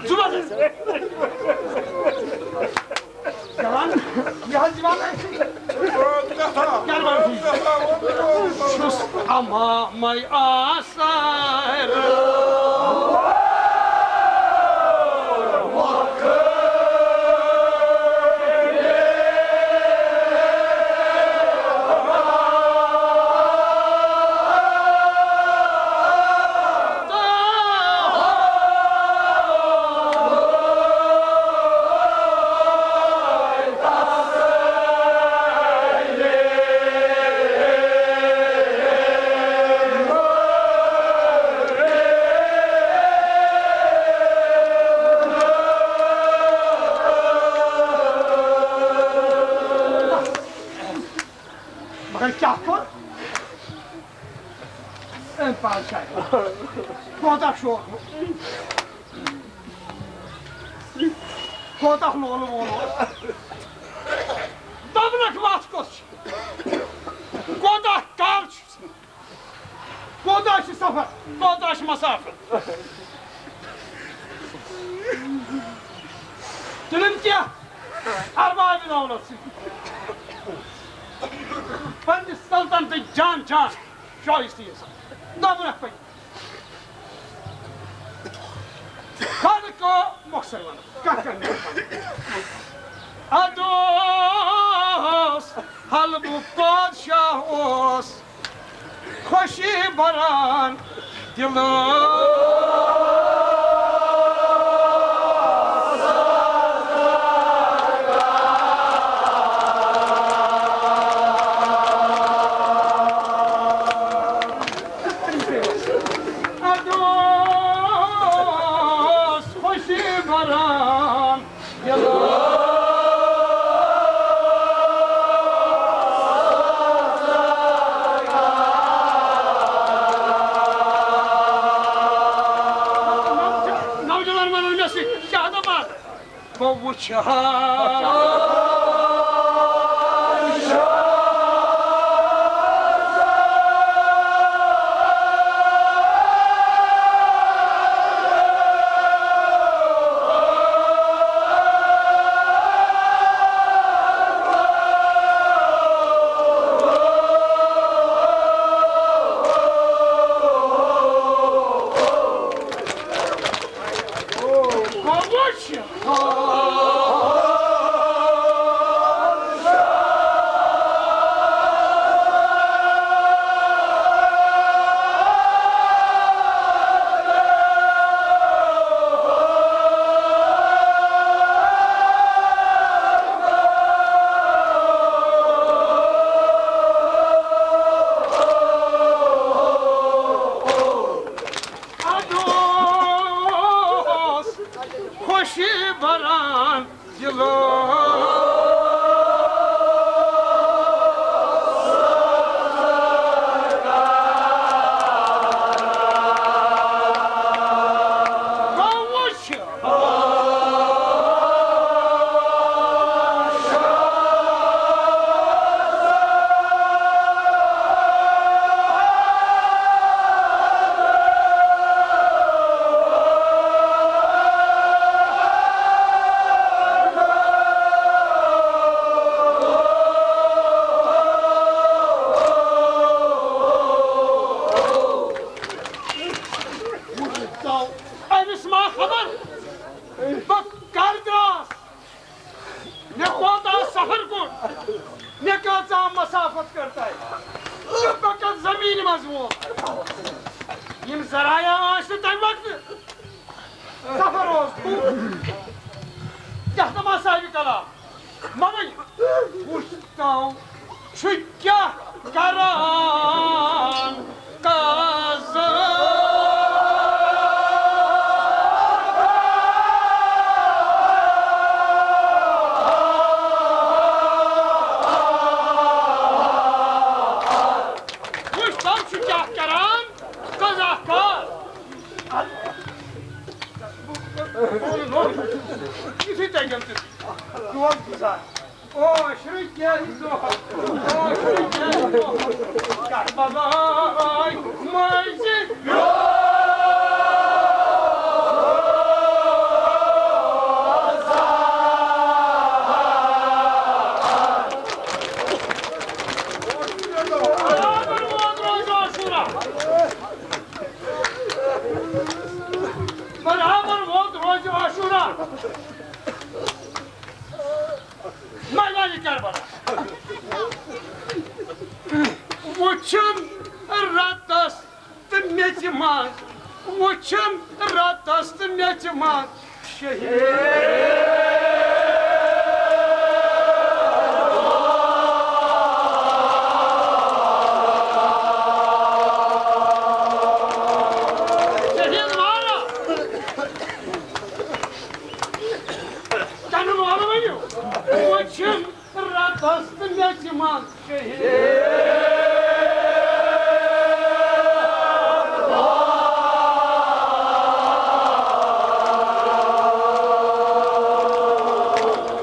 ژٕ وَن۔ جوان، یہِ حظ جوان۔ کیٛاہ وَن؟ چھُس اَمامَے آسان۔ مگر کیٛاہ کوٚر أمۍ پادشاہہِ؟ کوتاہ شوق، کوتاہ لولہٕ وولہٕ اوس۔ دوٚپنَکھ وَتھ کۄس چھِ؟ کوتاہ کال چھُ؟ کوتاہ چھُ سفر؟ کوتاہ چھُ مسافر؟ تُلِن کیٛاہ؟ اربابِ دولت سۭتۍ۔ پننِس سلطنتٕچ جان جان شایستہٕ یژھان۔ دوٚپُن اکھ پٔکِو۔ خانہٕ کٲم مۄخصر ونہٕ۔ کتھ کرٕ مےٚ؟ ادٕ اوس حلبُک بادشاہ اوس خوشی بران دلہٕ۔ ادٕ اوس خوشی بران۔ نوجوان ونان مےٚ سۭتۍ، شاہ دپان، بہٕ وٕچھِ ہا۔ ادٕ اوس خوشی بران دلہٕ۔ بہٕ وٕچھِ أمِس ما خبر بہٕ کر درٛاس؟ مےٚ کوتاہ سفر کوٚر، مےٚ کۭژاہ مسافت کٔر تۄہہِ، تہٕ بہٕ کتھ زمینہِ منٛز ووت۔ یِم ذرایع ٲسۍ نہٕ تمہِ وقتہٕ، سفر اوس دوٗر۔ کیٛاہ تام صاحبِ کلام، مےٚ وۄنۍ وُچھ تو چھُ کیٛاہ کران۔ قاضی۔ وٕچھ تو چھُ کیٛاہ کران قضا کار۔ یُتھُے تۄہہِ یِم تہِ دۄد گُزار۔ او شرٕکۍ دۄہ، او شرٕکۍ دۄہ، کربلائے مٔنٛزۍ۔ میٚژِ منٛز وُچھُن رتس تہٕ میٚژِ منٛز شہید۔ شہید واریاہ۔ کنن وول ؤنِو، وُچھُن رتس تہٕ میٚژِ منٛز شہید۔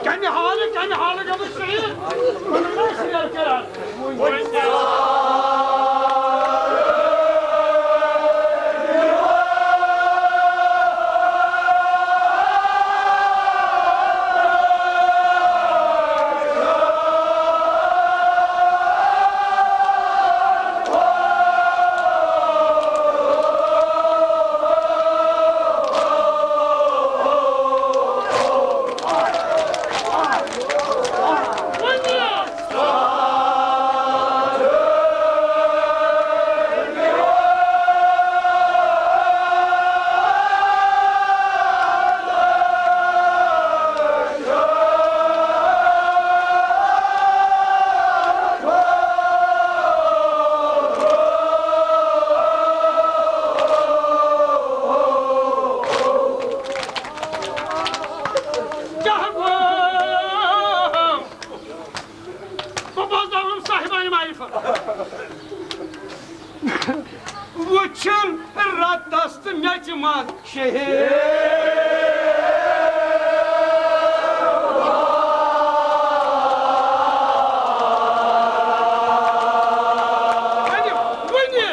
کمہِ حالہٕ، کمہِ حالہٕ گوٚمُت شہید؟ سیر کران۔ بہٕ بوزناوَن صاحبانِ معرفت۔ وُچھُن رتس تہٕ میٚژِ منٛز شہید۔ ؤنِو، ؤنِو۔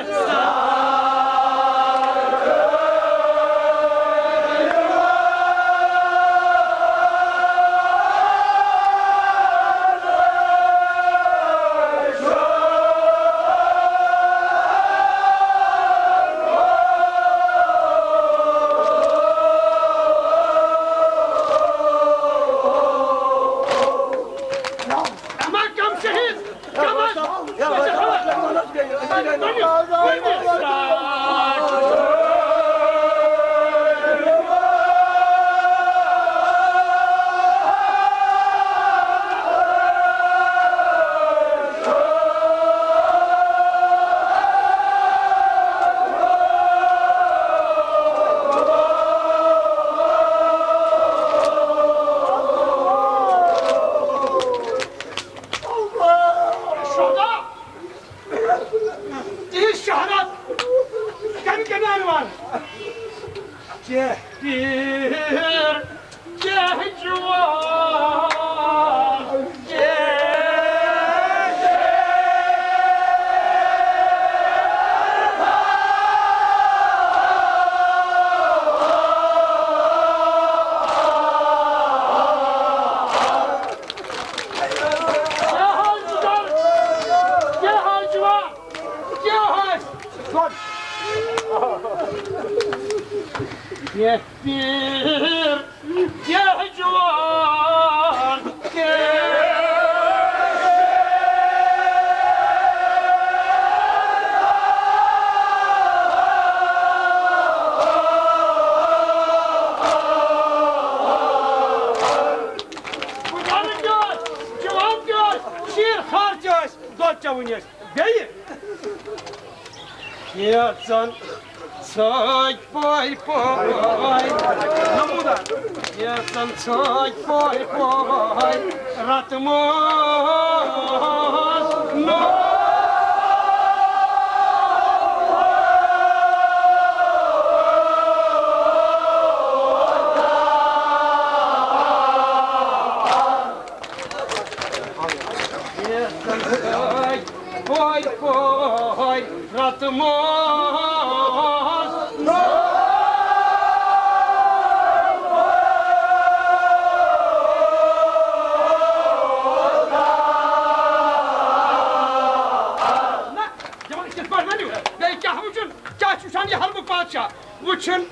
اما کم شہید، کم حظ؟ شہدا! تِہنٛز شہادت کمہِ کمہِ عنوان؟ کینٛہہ تیٖر، کینٛہہ جوان، کینٛہہ کیٛاہ حال چھُ جان؟ کیٛاہ حال چھُ وَن؟ کیٛاہ حال؟ کینٛہہ پیٖر، کینٛہہ جوان، کینٛہہ بُزرگ تہِ ٲسۍ، جوان تہِ ٲسۍ، شیٖر خار تہِ ٲسۍ، دۄد چٮ۪وٕنۍ ٲسۍ۔ بیٚیہِ کھیژن ژھٲنٛگۍ پٲے پٲے، نموٗدار۔ کھیژن ژھٲنٛگۍ پٲے پٲے، رتہٕ ماز نوٗر۔ پوے پوے رتہٕ ماز۔ نہ، یِمن کِتھ پٲٹھۍ ؤنِو؟ بیٚیہِ کیٛاہ وٕچھُن؟ کیٛاہ چھُ وٕچھان یہِ حلبُک بادشاہ؟ وٕچھُن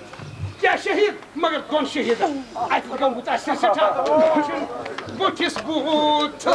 کیٛاہ شہیٖد؟ مگر دۄن شہیٖدن اَتہِ گوٚمُت آسہِ سٮ۪ٹھاہ۔ بُتھِس بُتھ۔